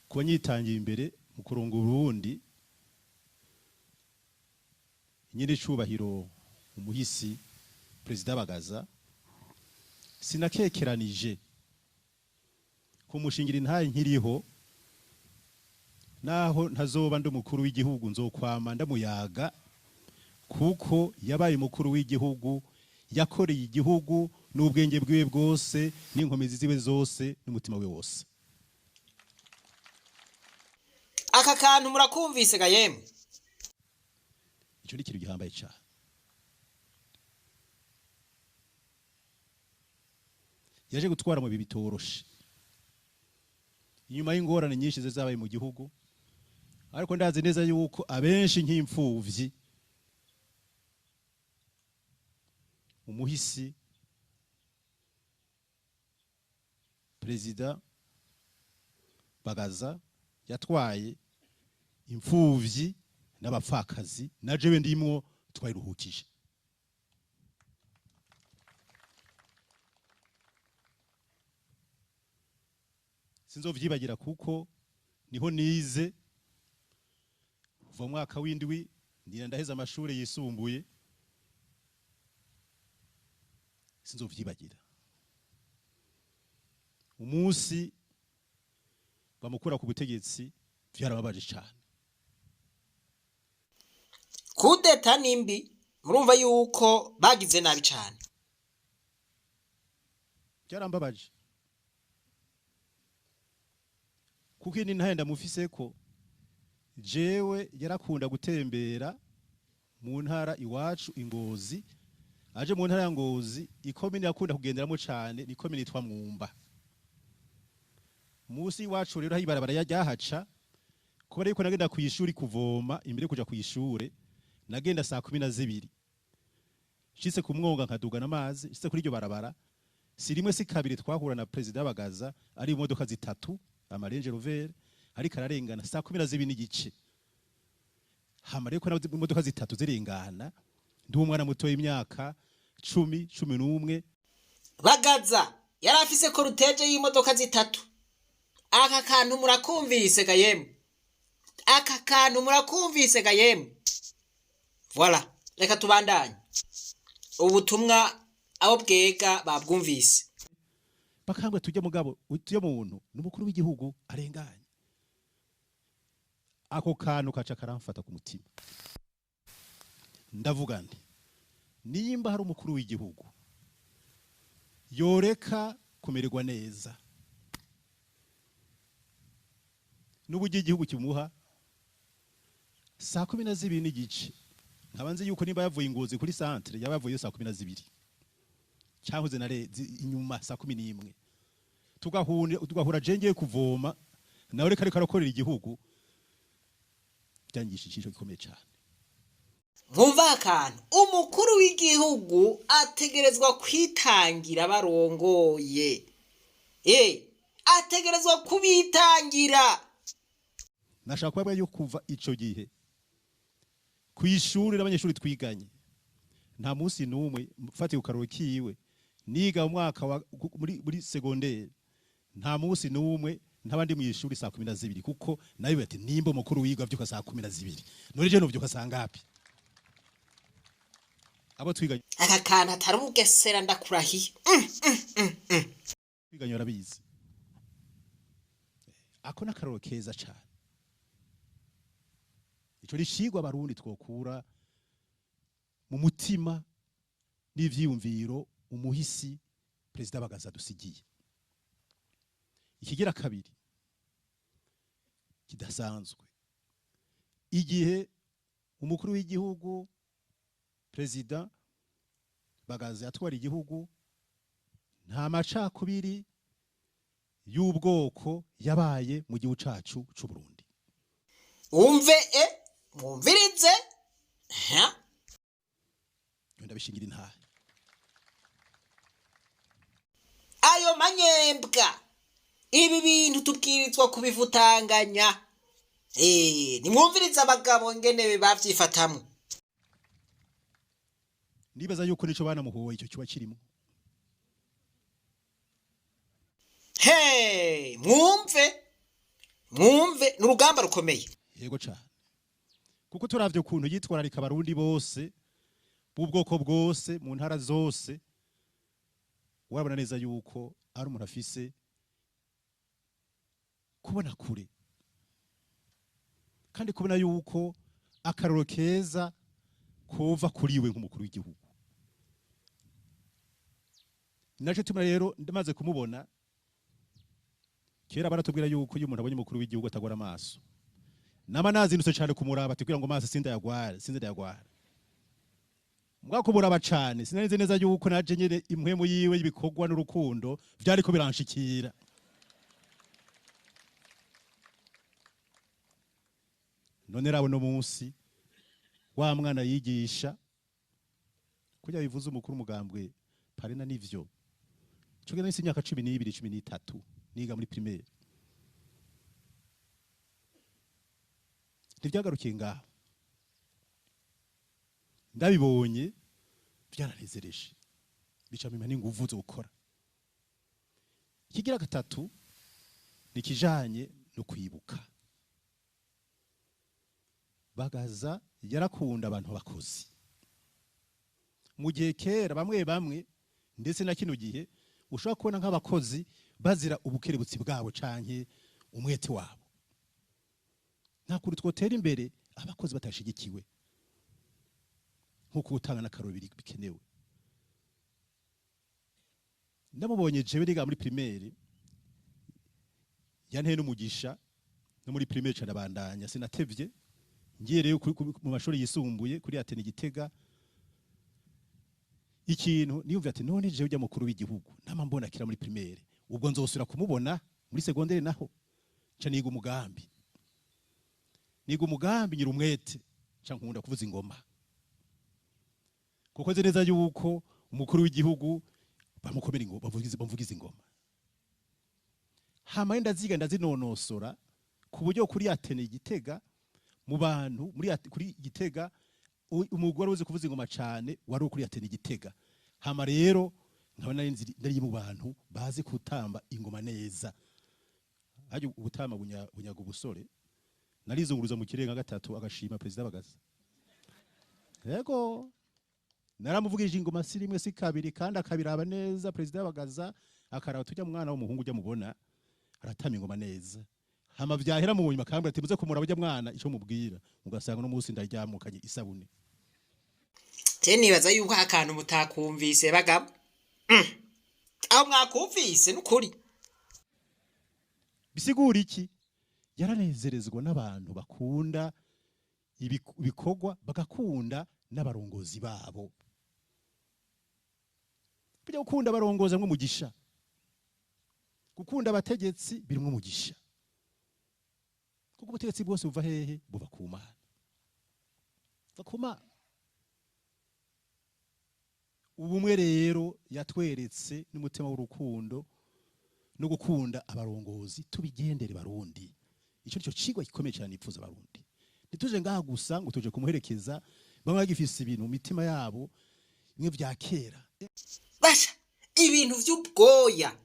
kuba nyitangiye imbere mu kurongo Uburundi, nyine icubahiro umuhisi perezida Bagaza, sinakekeranije. Kumushingira intaye nkiriho, naho ntazoba ndi umukuru w'igihugu, nzokwama ndamuyaga, kuko yabaye umukuru w'igihugu yakoreye igihugu n'ubwenge bwiwe bwose n'inkomezi ziwe zose n'umutima we wose. Aka kantu murakumvise ga yemwe? Icyo ni ikintu gihambaye cyane. Yaje gutwara mu bihe bitoroshe, inyuma y'ingorane nyinshi zabaye mu gihugu, ariko ndazi neza yuko abenshi nk'imfuvyi, umuhisi Perezida Bagaza yatwaye imfuvyi n'abapfakazi, na jewe ndimwo, twayiruhukije. Sinzovyibagira kuko niho nize kuva mu mwaka w'indwi ndira ndaheza amashuri yisumbuye. Sinzovyibagira umunsi bamukura ku butegetsi, vyarababaje cyane. Kudeta nimbi, murumva yuko bagize nabi cane. Byarambabaje kuko ini ntahe ndamufise ko jewe yarakunda gutembera mu ntara iwacu ingozi. Aje mu ntara ya Ngozi, ikomine yakunda kugenderamo cane ni ikomine yitwa Mwumba. Musi iwacu rero ibarabara ryahaca, kubera yuko nagenda kw'ishuri kuvoma, imbere kuja kw'ishure nagenda saa 12, nshitse ku mwonga nkadugana amazi, nshitse kuri iryo barabara, si rimwe si kabiri twahura na Perezida Bagaza ari imodoka zitatu, ama Range Rover, ariko ararengana saa 12:30. Hama rero ko imodoka zitatu zirengana, ndi umwana muto w'imyaka 10, 11. Bagaza yari afise cortège y'imodoka zitatu. Aka kantu murakumvise ga yemwe? Aka kantu murakumvise ga yemwe? Voilà, reka tubandanye ubutumwa, abo bwega babwumvise. Bakangwe tujye mugabo tujye muntu n'umukuru w'igihugu arenganye. Ako kantu kaca karamfata ku mutima, ndavuga nti nimba hari umukuru w'igihugu yoreka kumererwa neza n'uburyo igihugu kimuha saa 12:30, nkaba nzi yuko nimba yavuye Ingozi kuri centre yaba yavuye saa 12 cyangwa zinare inyuma saa 11, tugahura jengeye kuvoma nawe reka ariko arakorera igihugu, byangishije icisho gikomeye cyane. Nkumva akantu, umukuru w'igihugu ategerezwa kwitangira barongoye, ategerezwa kubitangira. Nashaka kubabwira yuko kuva ico gihe ku ishuri n'abanyeshuri twiganye nta munsi n'umwe mfatiye ku karoro kiwe, niga mu mwaka wa muri secondaire, nta munsi n'umwe ntabandi mu ishuri saa 12, kuko nayo ati nimba umukuru wiga avyuka saa 12, none je novyuka saa ngapi? Abo twiganye Aka kantu atari ubugesera, ndakurahiye. Twiganye barabizi. Ako n'akaroro keza cane. Ico rishigwa abarundi twokura mu mutima n'ivyiyumviro umuhisi Perezida Bagaza dusigiye. Ikigira kabiri kidasanzwe, igihe umukuru w'igihugu Perezida Bagaza yatwara igihugu, nta macakubiri y'ubwoko yabaye mu gihugu cacu c'u Burundi. Wumve, mwumvirize ha? Ndabishingira intahe. Ayo manyembwa, ibi bintu tubwirizwa kubivutanganya. Nimwumvirize abagabo ngene bavyifatamwo. Nibaza yuko nico banamuhoye ico kiba kirimo. He, mwumve, mwumve, ni urugamba rukomeye. Yego cane, kuko turavye ukuntu yitwararika abarundi bose b'ubwoko bwose mu ntara zose, urabona neza yuko ari umuntu afise Kubona kure kandi kubona yuko akaroro keza kova kuri we nk'umukuru w'igihugu. Naco tuma rero ndamaze kumubona kera, baratubwira yuko iyo umuntu abonye umukuru w'igihugu atagwara amaso. Nama nazindutse cyane kumuraba ati kugira ngo amaso sindayagware, sindayagwara. Mbwa kumuraba cane, sinari neza yuko naje nyene impwemu yiwe y'ibikorwa n'urukundo vyariko biranshikira. None rabo no munsi wa mwana yigisha kujya bivuze umukuru umugambwe parena nivyo cyo genda imyaka 12, 13 niga muri primaire. Ntibyagarukiye ngaho, ndabibonye byaranezereje, bica bimpa n'inguvu zo gukora. Ikigira gatatu ni kijanye no kwibuka. Bagaza yarakunda abantu bakozi. Mu gihe kera bamwe bamwe, ndetse na kino gihe, ushobora kubona nk'abakozi bazira ubukerebutsi bwabo canke umwete wabo. Nta kuntu twotera imbere abakozi batashigikiwe, nkuko gutanga n'akarorero bikenewe. Ndamubonye jewe niga muri primaire, yanteye n'umugisha no muri primaire carabandanya, sinatevye ngiye rero mu mashuri yisumbuye kuri Atene Gitega. Ikintu niyumva ati none jewe ujya mukuru w'igihugu nama mbona kira muri primaire, ubwo nzosubira kumubona muri secondaire naho. Nca niga umugambi, niga umugambi nyira umwete, nca nkunda kuvuza ingoma, kuko nzi neza yuko umukuru w'igihugu bamukomera ingoma, bamuvugiza ingoma. Hama ndaziga ndazinonosora ku buryo kuri Atene Gitega mu bantu muri kuri Gitega umugore uzi kuvuza ingoma cane wari kuri Atene Gitega. Hama rero nkaba nari mu bantu bazi kutamba ingoma neza. Haje ubutama bunyaga ubusore, narizunguruza mu kirenga gatatu agashima President Bagaza. Yego naramuvugije ingoma si rimwe si kabiri, kandi akabiraba neza President Bagaza, akaraba tujya mwana w'umuhungu ujya mubona aratama ingoma neza. Hama vyahera mu nyuma akambwira ati muze kumuraba ujya mwana ico mubwira, ugasanga no munsi ndaryamukanye isabune. Je nibaza yuko akantu mutakumvise bagabo. Aho mwakumvise nukuri. Bisigura iki? Yaranezerezwa n'abantu bakunda ibikorwa, bagakunda n'abarongozi babo. Bijya gukunda abarongozi mwe umugisha, gukunda abategetsi birimwe umugisha, kuko ubutegetsi bwose buva hehe? Buva ku Mana. Buva ku Mana. Ubumwe rero yatweretse n'umutima w'urukundo no gukunda abarongozi, tubigendere Barundi. Ico nico cigwa gikomeye cyane nipfuza Abarundi. Ntituje ngaha gusa ngo tuje kumuherekeza, bamwe bagifise ibintu mu mitima yabo bimwe vya kera. Basha ibintu vy'ubwoya.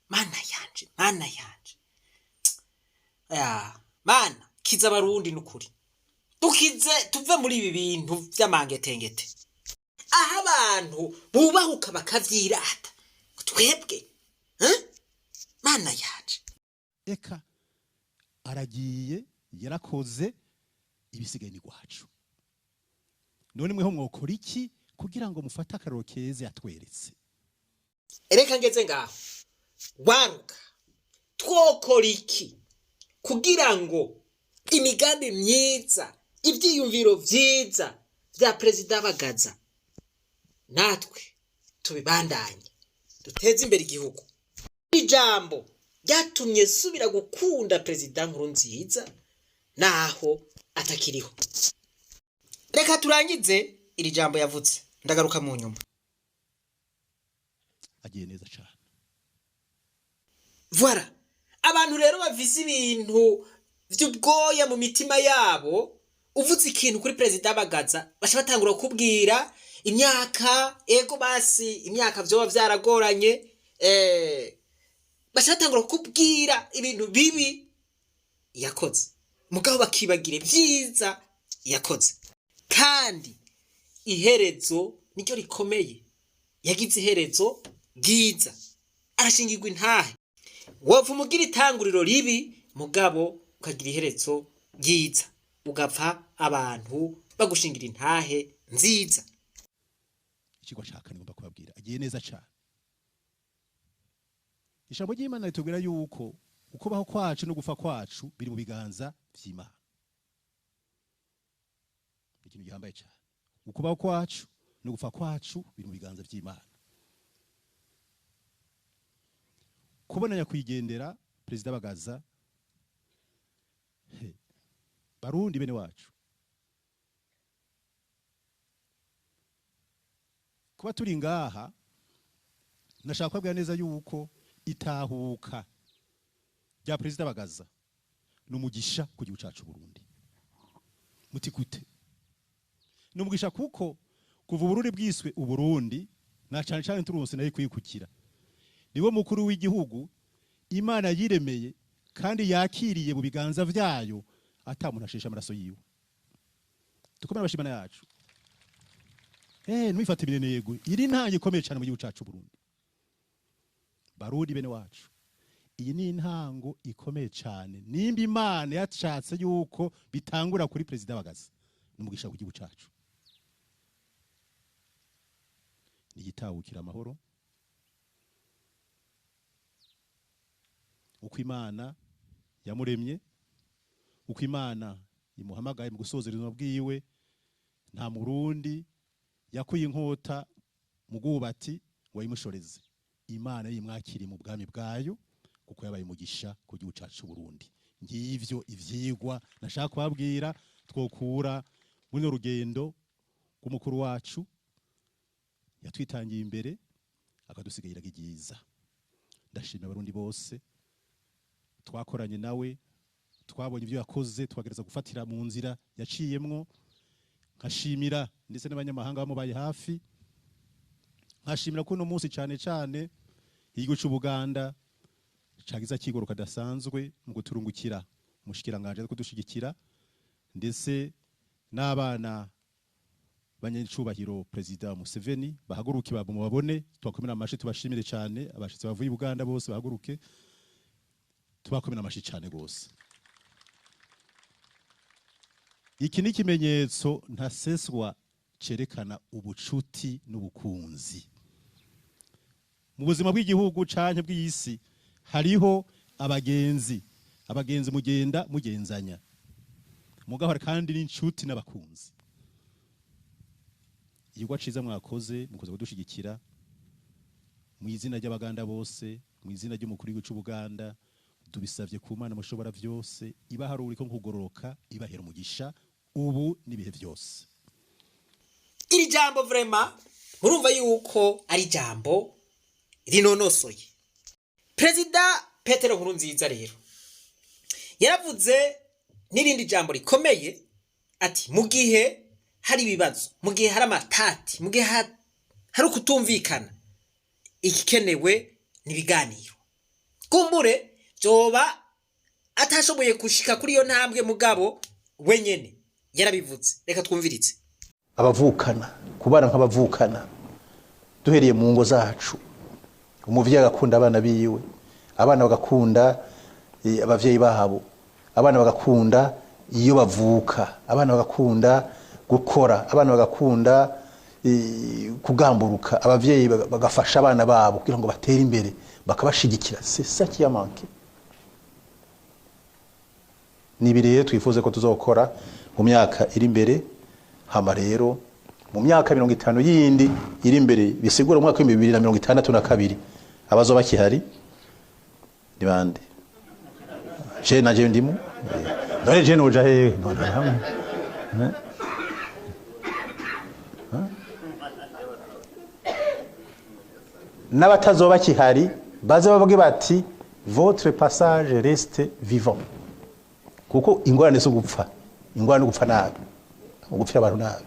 Mana yanje, mana yanje. Ya, mana kiza Abarundi nukuri. Dukize tuve muri ibi bintu vy'amangetengete. Aho abantu bubahuka bakavyirata. Twebwe. Mana yanje. Eka aragiye yarakoze, ibisigaye ni gwacu. None mweho mwokora iki kugira ngo mufate akaroro keza yatweretse? Reka ngeze ngaho. Waruka. Twokora iki kugira ngo imigambi myiza, ivyiyumviro vyiza vya Perezida Bagaza natwe tubibandanye, duteze imbere igihugu. Ijambo ryatumye subira gukunda Perezida Nkurunziza naho atakiriho. Reka turangize iri jambo yavuze, ndagaruka mu nyuma. Agiye neza cyane. Voilà. Abantu rero bafise ibintu vy'ubwoya mu mitima yabo, uvuze ikintu kuri Perezida Bagaza baca batangura kukubwira imyaka, ego basi imyaka vyoba vyaragoranye, baca batangura kukubwira ibintu bibi yakoze, mugabo bakibagira ivyiza yakoze. Kandi iherezo niryo rikomeye, yagize iherezo ryiza, arashingirwa intahe. Wopfa umugira itanguriro ribi, Mugabo ukagira iherezo ryiza, ugapfa abantu bagushingira intahe nziza. Ikigwa ca kane ngomba kubabwira agiye neza cyane. Ijambo ry'Imana ritubwira yuko ukubaho kwacu no gupfa kwacu biri mu biganza vy'Imana. Ikintu gihambaye cyane, ukubaho kwacu no gupfa kwacu biri mu biganza vy'Imana. Kubona nyakwigendera Perezida Bagaza, Barundi bene wacu, kuba turi ngaha nashaka kubabwira neza yuko itahuka rya Perezida Bagaza numugisha ku gihugu cacu Burundi. Muti gute? Numugisha kuko kuva Uburundi bwiswe Uburundi na cane cane turunse nayo kwikukira, niwe mukuru w'igihugu Imana yiremeye kandi yakiriye mu biganza vyayo ata muntu ashesha amaraso yiwe. Dukomere abashimana yacu. Ntwifate ibinenego, iri ntange ikomeye cyane mu gihugu cacu Burundi. Barundi bene wacu, iyi ni intango ikomeye cyane. Nimba Imana yashatse yuko bitangura kuri Perezida Bagaza, numugisha ku gihugu cacu. Nigitahukira amahoro uko Imana yamuremye, uko Imana imuhamagaye mu gusozera ubuzima bwiwe. Nta Murundi yakuye inkota mu bwubati ngo ayimushoreze. Imana yimwakiriye mu bwami bwayo kuko yabaye umugisha ku gihugu cacu Burundi. Ngivyo ivyigwa nashaka kubabwira twokura muri no rugendo rw'umukuru wacu yatwitangiye imbere akadusigaye ryiza. Ndashimira Abarundi bose twakoranye nawe, twabonye ibyo yakoze, twagereza gufatira mu nzira yaciyemwo. Nkashimira ndetse n'abanyamahanga bamubaye hafi. Nkashimira ko uno munsi cyane cyane igihugu cy'u Buganda cagiza kigoroka dasanzwe mu guturungukira umushikiranganje kudushigikira, ndetse n'abana banyacubahiro Perezida Museveni bahaguruke babone, twakomera amashi tubashimire cyane. Abashitsi bavuye i Buganda bose bahaguruke, tubakomera amashi cyane gose. Iki ni ikimenyetso ntaseswa cerekana ubucuti n'ubukunzi mu buzima bw'igihugu canke bw'isi. Hariho abagenzi, abagenzi mugenda mugenzanya, mugahora kandi n'incuti n'abakunzi. Igwa ciza mwakoze mukoze kudushigikira mu izina ry'Abaganda bose, mu izina ry'umukuru w'igihugu c'u Buganda, dubisavye ku Mana mushobora vyose, ibaharura ko nkugororoka, ibahera umugisha ubu n'ibihe vyose. Iri jambo vraiment murumva yuko ari jambo rinonosoye. Perezida Petero Nkurunziza rero yaravuze n'irindi jambo rikomeye ati mu gihe hari ibibazo, mu gihe hari amatati, mu gihe hari ukutumvikana, igikenewe n'ibiganiro. Kumbure byoba atashoboye gushika kuri iyo ntambwe, mugabo wenyene yarabivuze. Reka twumvirize. Abavukana, kubana nk'abavukana, duhereye mu ngo zacu, umuvyeyi agakunda abana biwe, abana bagakunda abavyeyi babo, abana bagakunda iyo bavuka, abana bagakunda gukora, abana bagakunda kugamburuka, abavyeyi bagafasha abana babo kugira ngo batere imbere, bakabashigikira. C'est ça qui a manqué. Ni rero twifuze ko tuzokora mu myaka iri imbere. Hama rero mu myaka 50 yindi iri imbere, bisigura mu mwaka wa 2062, abazoba bakihari ni bande? Je na je ndimu none je noja hehe? None hamwe n'abatazoba bakihari baze bavuge bati votre passage reste vivant, kuko ingorane zo gupfa, ingorane no gupfa nabi, ugupfira abantu nabi,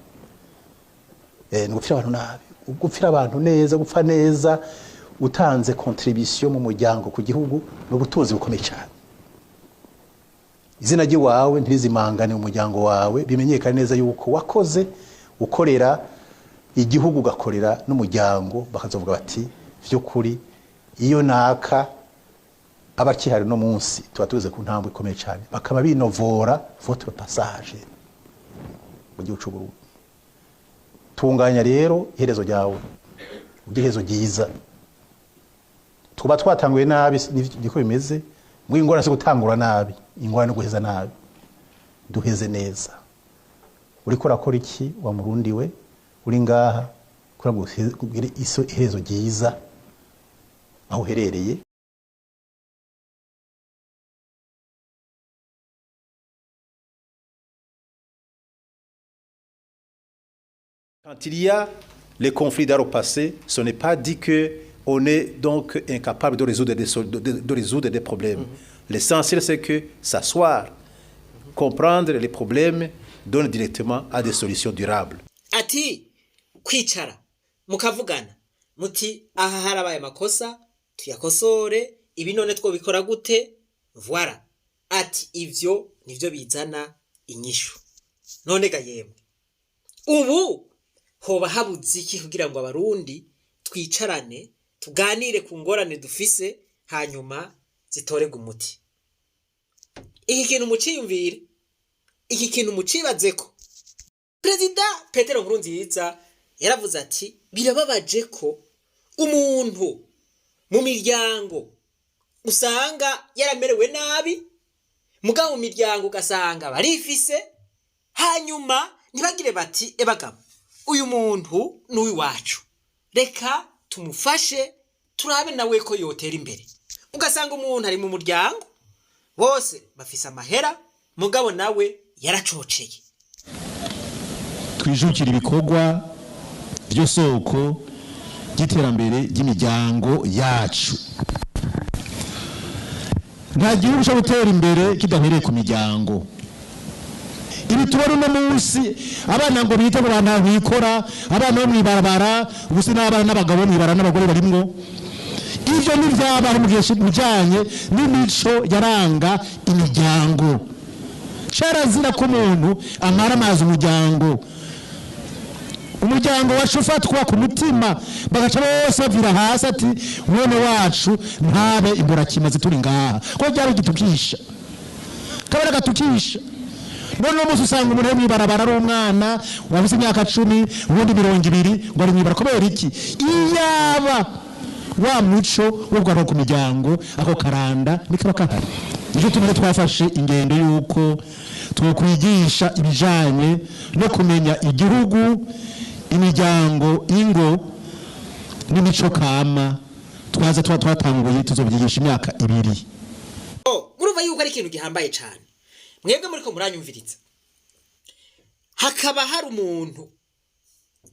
ni gupfira abantu nabi, ugupfira abantu neza, gupfa neza utanze contribution mu muryango ku gihugu n'ubutunzi bukomeye cyane. Izina ry'iwawe ntirizimangane mu muryango wawe, bimenyekane neza yuko wakoze ukorera igihugu ugakorera n'umuryango, bakazovuga bati vy'ukuri iyo naka Abakihari no munsi tuba tugeze ku ntambwe ikomeye cyane, bakaba binovora votre passage mu gihugu c'u Burundi. Tunganya rero iherezo ryawe, ugire iherezo ryiza. Tuba twatanguye nabi, niko bimeze. Mwingorane si gutangura nabi, ingorane no guheza nabi. Duheze neza. Uriko urakora iki wa murundi we uri ngaha kugira ngo ugire iherezo ryiza aho uherereye? Quand il y a les conflits dans le passé, ce n'est pas dit que on est donc incapable de résoudre des problèmes. L'essentiel, c'est que s'asseoir, comprendre les problèmes, donne directement à des solutions durables. Ati kwicara mukavugana muti aha harabaye amakosa, tuyakosore, ibi none twobikora gute? Voilà. Ati ivyo nivyo bizana inyishu. None ga yemwe, ubu hoba habuze iki kugira ngo abarundi twicarane, tuganire ku ngorane dufise, hanyuma zitorerwe umuti? Iki kintu muciyumvire, iki kintu mucibazeko. Perezida Petero Nkurunziza yaravuze ati birababaje ko umuntu mu miryango usanga yaramerewe nabi, mugabo mu miryango ugasanga barifise, hanyuma ntibagire bati ebagabo, uyu muntu ni uw'iwacu, reka tumufashe turabe nawe ko yotera imbere. Ugasanga umuntu ari mu muryango bose bafise amahera, mugabo nawe yaracoceye. Twijukira ibikorwa by'isoko ry'iterambere ry'imiryango yacu. Nta gihugu cyo gutera imbere kidahereye ku miryango. Ibi tubona uno munsi, abana ngo bite ngo bantu bikora, abana bo mw'ibarabara, ubu n'abana n'abagabo mw'ibarabara n'abagore barimwo. Ivyo ntivyabaho mu gihe bijanye n'imico yaranga imiryango. Carazira ko umuntu amara amazi umuryango. Umuryango wacu ufatwa ku mutima, bagaca bose bavira hasi ati mwene wacu ntabe imburakimazi turi ngaha, ko byari gitukisha kabara gatukisha. None uno munsi usanga umuntu ari mw'ibarabara ari umwana wafise imyaka 10, ubundi 20, ngo ari mw'ibarabara kubera iki? Iyaba wa muco wo kugaruka ku miryango, ako karanda nikaba kahari. Nicyo tumwe twafashe ingendo yuko twokwigisha ibijanye no kumenya igihugu, imiryango, ingo n'imico kama. Twaza tuba twatanguye tuzobyigisha imyaka 2. Murumva yuko ari ikintu gihambaye cane. Mwebwe muriko muranyumviriza, hakaba hari umuntu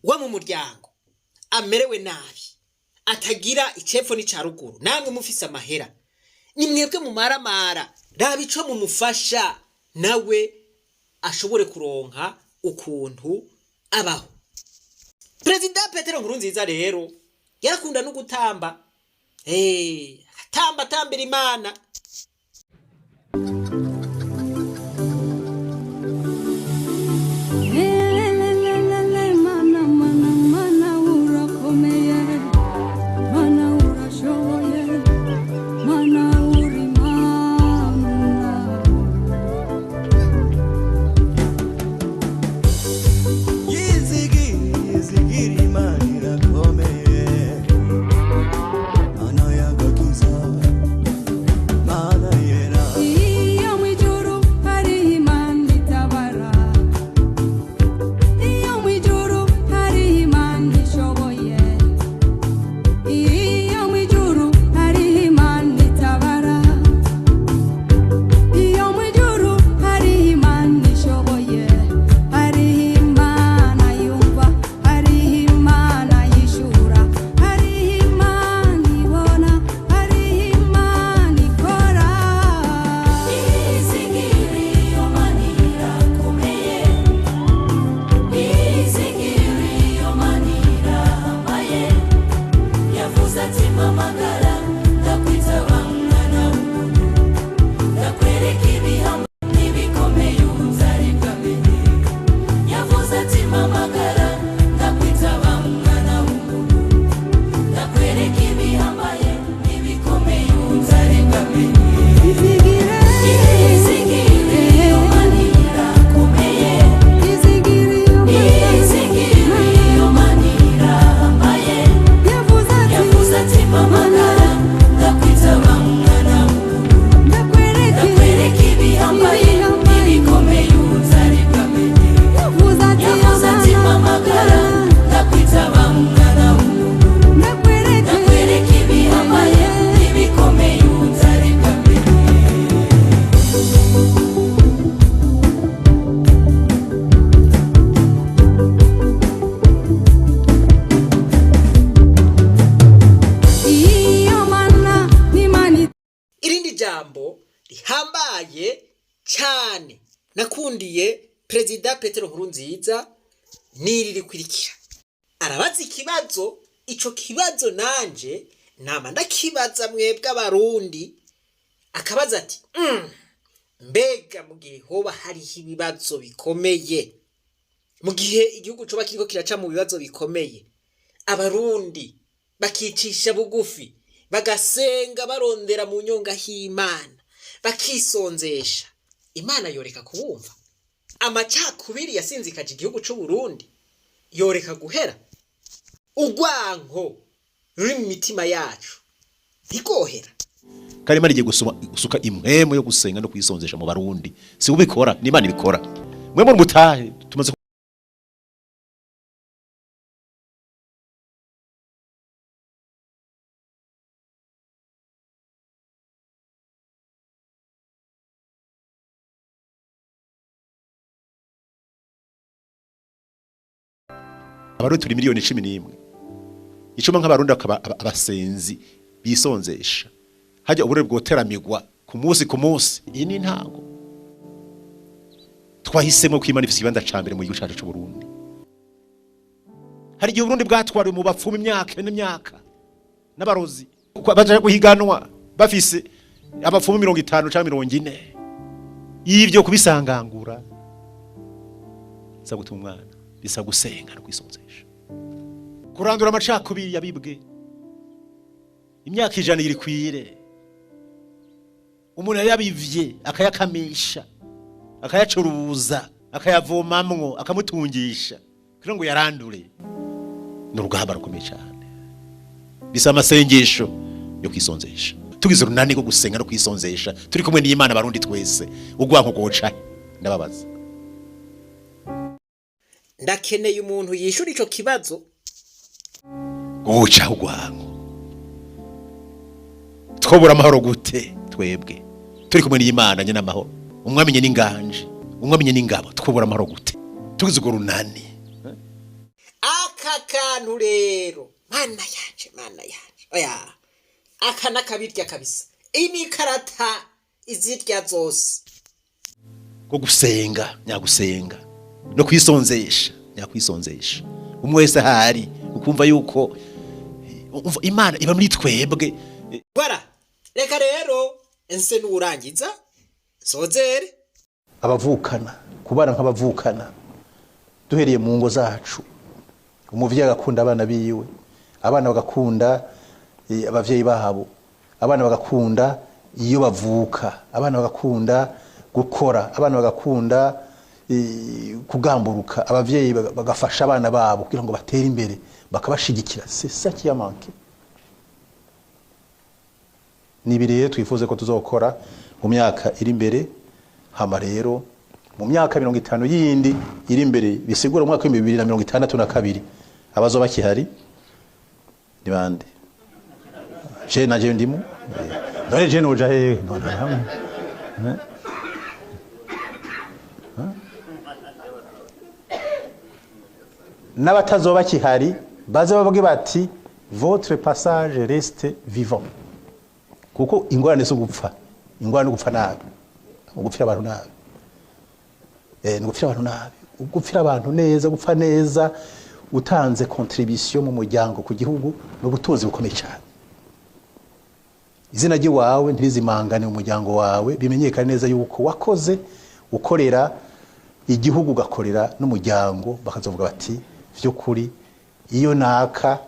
wo mu muryango amerewe nabi, atagira icepfo n'ica ruguru, namwe mufise amahera, ni mwebwe mumaramara, raba ico mumufasha nawe ashobore kuronka ukuntu abaho. Perezida Petero Nkurunziza rero yarakunda no gutamba, atamba atambira Imana. Lelelelele, mana mana mana urakomeye, mana urashoboye, mana uri mana. Yizigira Imana irakomeye, Mana y'agakiza, Mana. Cyane nakundiye Perezida Petero Nkurunziza n'iri rikurikira. Arabaza ikibazo, ico kibazo nanje nama ndakibaza mwebwe Abarundi. Akabaza ati: Mbega mu gihe hoba hariho ibibazo bikomeye, mu gihe igihugu coba kiriko kiraca mu bibazo bikomeye, Abarundi bakicisha bugufi, bagasenga barondera mu nyonga h'Imana, bakisonzesha, Imana yoreka kubumva? Amacakubiri yasinzikaje igihugu c'u Burundi yoreka guhera? Urwanko ruri mu mitima yacu ntigohera?" Kandi Imana igiye gusoma gusuka impwemu yo gusenga no kwisonzesha mu Barundi. Si ubikora, ni Imana ibikora. Mwe muri mutahe tumaze. Abarundi turi miliyoni 11. Icuma nk'Abarundi akaba abasenzi bisonzesha, hajya ubure bwoteramigwa ku munsi ku munsi. Iyi ni intango. Twahisemo ko Imana ifise ikibanza ca mbere mu gihugu cacu c'u Burundi. Hari igihe Uburundi bwatwariwe mu bapfumu imyaka n'imyaka n'abarozi. Baja guhiganwa bafise abapfumu 50 canke 40. Ivyo kubisangangura bisa gutuma umwana, bisa gusenga no kwisonzesha, kurandura amacakubiri yabibwe imyaka 100 iri kwire. Umuntu yabivye akayakamisha, akayacuruza, akayavomamwo, akamutungisha kugira ngo yarandure, ni urugamba rukomeye cyane. Bisaba amasengesho yo kwisonzesha. Tugize urunani rwo gusenga no kwisonzesha, turi kumwe n'Imana, Abarundi twese, urwanko rwoca? Ndababaza. Ndakeneye umuntu yishura ico kibazo. Rwoca urwanko? Twobura amahoro gute twebwe turi kumwe n'Imana nyine amahoro, umwami n'inganje, umwami n'ingabo? Twobura amahoro gute tugize urwo runani? Aka kantu rero, Mana yanje, Mana yanje, oya, aka nakabirya kabisa. Iyi ni ikarata izirya zose. Bwo gusenga nyagusenga no kwisonzesha nyakwisonzesha, umwe wese ahari ukumva yuko umva Imana iba muri twebwe. Bara reka rero nse n'uwurangiza sozere. Abavukana, kubana nk'abavukana, duhereye mu ngo zacu, umuvyeyi agakunda abana biwe, abana bagakunda abavyeyi babo, abana bagakunda iyo bavuka, abana bagakunda gukora, abana bagakunda kugamburuka, abavyeyi bagafasha abana babo kugira ngo batere imbere, bakabashigikira. C'est ça qui a manqué. Ni ibi rero twifuze ko tuzokora mu myaka iri imbere. Hama rero mu myaka 50 yindi iri imbere, bisigura mu mwaka w'2062, abazoba bakihari ni bande? Je naje ndimo. None je noja hehe none hamwe? Eh? Eh? N'abatazoba bakihari baze bavuge bati: "Votre passage reste vivant." Kuko ingorane zo gupfa, ingorane no gupfa nabi, ugupfira abantu nabi, ni ugupfira abantu nabi. Ugupfira abantu neza, gupfa neza, utanze contribution mu muryango, ku gihugu, ni ubutunzi bukomeye cyane. Izina ry'iwawe ntirizimangane mu muryango wawe, bimenyekane neza yuko wakoze ukorera igihugu, ugakorera n'umuryango, bakazovuga bati: "Vy'ukuri iyo naka."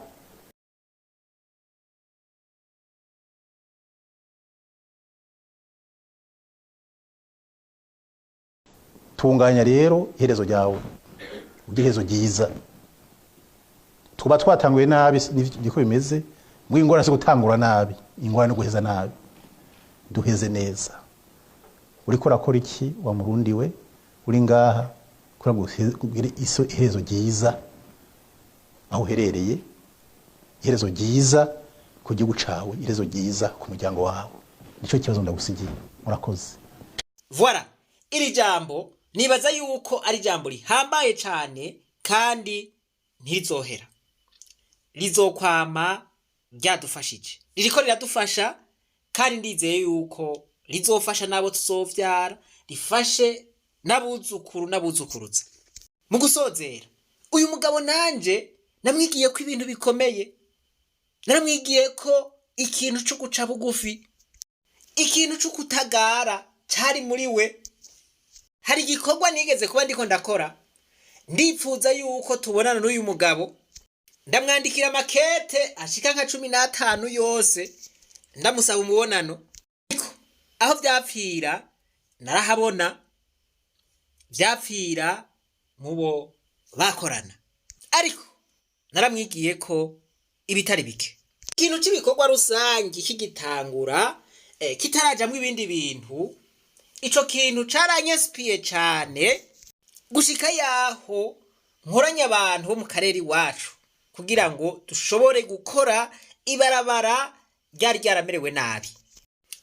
Tunganya rero iherezo ryawe, ugire iherezo ryiza. Tuba twatanguye nabi, niko bimeze. Mu ingorane zo gutangura nabi, ingorane no guheza nabi. Duheze neza. Uriko urakora iki wa Murundi we uri ngaha kugira ngo ugire iherezo ryiza aho uherereye, iherezo ryiza ku gihugu cawe, iherezo ryiza ku muryango wawe? Nico kibazo ndagusigiye. Murakoze. Voilà, iri jambo nibaza yuko ari ijambo rihambaye cyane kandi ntirizohera, rizokwama ryadufashije, ririko riradufasha, kandi ndizeye yuko rizofasha n'abo tuzovyara. Rifashe n'abuzukuru n'abuzukuruza. Mu gusozera, uyu mugabo nanje namwigiye ko ibintu bikomeye. Naramwigiye ko ikintu cyo guca bugufi, ikintu cyo kutagara cyari muri we. Hari igikorwa nigeze kuba ndiko ndakora, ndipfuza yuko tubonana n'uyu mugabo. Ndamwandikira amakete ashika nka 15 yose, ndamusaba umubonano. Ariko aho vyapfira narahabona, vyapfira mubo bakorana. Ariko naramwigiye ko ibitari bike. Ikintu cy'ibikorwa rusange kigitangura, kitarajamwo ibindi bintu, ico kintu caranyesipiye cane, gushika yaho nkoranye abantu bo mu karere iwacu kugira ngo dushobore gukora ibarabara ryari ryaramerewe nabi.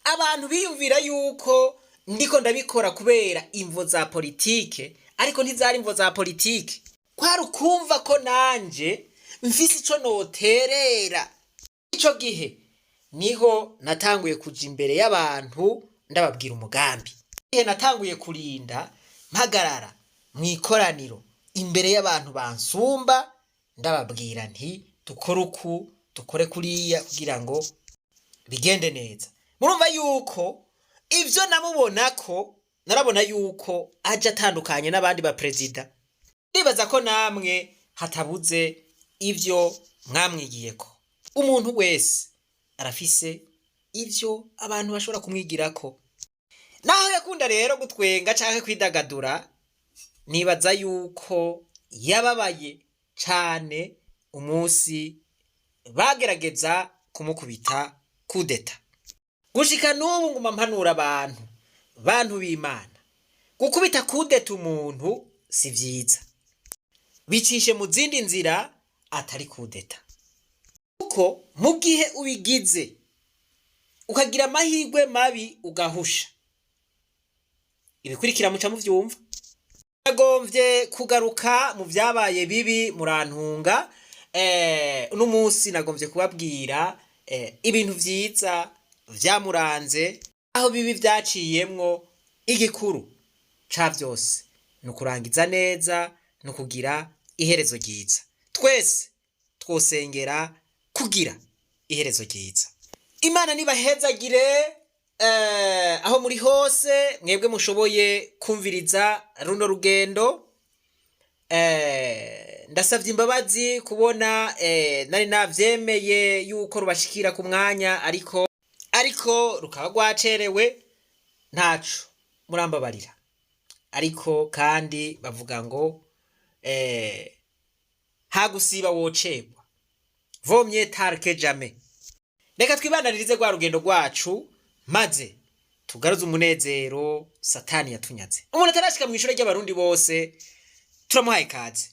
Abantu biyumvira yuko ndiko ndabikora kubera imvo za politike, ariko ntizari imvo za politike. Kwari ukumva ko nanje mfise ico noterera. Ico gihe niho natanguye kuja imbere y'abantu, ndababwira umugambi. Igihe natanguye kurinda mpagarara mu ikoraniro imbere y'abantu bansumba, ndababwira nti: "Dukore uku, dukore kuriya kugira ngo bigende neza." Murumva yuko ivyo namubona ko narabona yuko aje atandukanye n'abandi ba perezida. Ndibaza ko namwe hatabuze ivyo mwamwigiyeko. Umuntu wese arafise ivyo abantu bashobora kumwigirako. Naho yakunda rero gutwenga canke kwidagadura, nibaza yuko yababaye cane umunsi bagerageza kumukubita kudeta. Gushika n'ubu nguma mpanura abantu: bantu b'Imana, gukubita kudeta umuntu si vyiza, bicishe mu zindi nzira atari kudeta, kuko mu gihe ubigize ukagira amahirwe mabi ugahusha, ibikurikira muca muvyumva. Nagomvye kugaruka mu vyabaye bibi, murantunga. Uno munsi nagomvye kubabwira ibintu vyiza vyamuranze, aho bibi vyaciyemwo. Igikuru ca vyose ni ukurangiza neza, ni ukugira iherezo ryiza. Twese twosengera kugira iherezo ryiza. Imana nibahezagire aho muri hose, mwebwe mushoboye kumviriza runo rugendo. Ndasavye imbabazi kubona nari navyemeye yuko rubashikira ku mwanya, ariko rukaba rwacerewe. Ntaco, murambabarira. Ariko kandi bavuga ngo hagusiba wocegwa, vaut mieux tard que jamais. Reka twibandanirize rwa rugendo rwacu, maze tugaruze umunezero Satani yatunyaze. Umuntu atarashika mw'ishure ry'Abarundi bose, turamuhaye ikaze.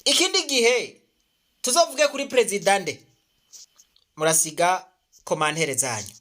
Ikindi gihe tuzovuge kuri perezida nde? Murasiga commentaires zanyu.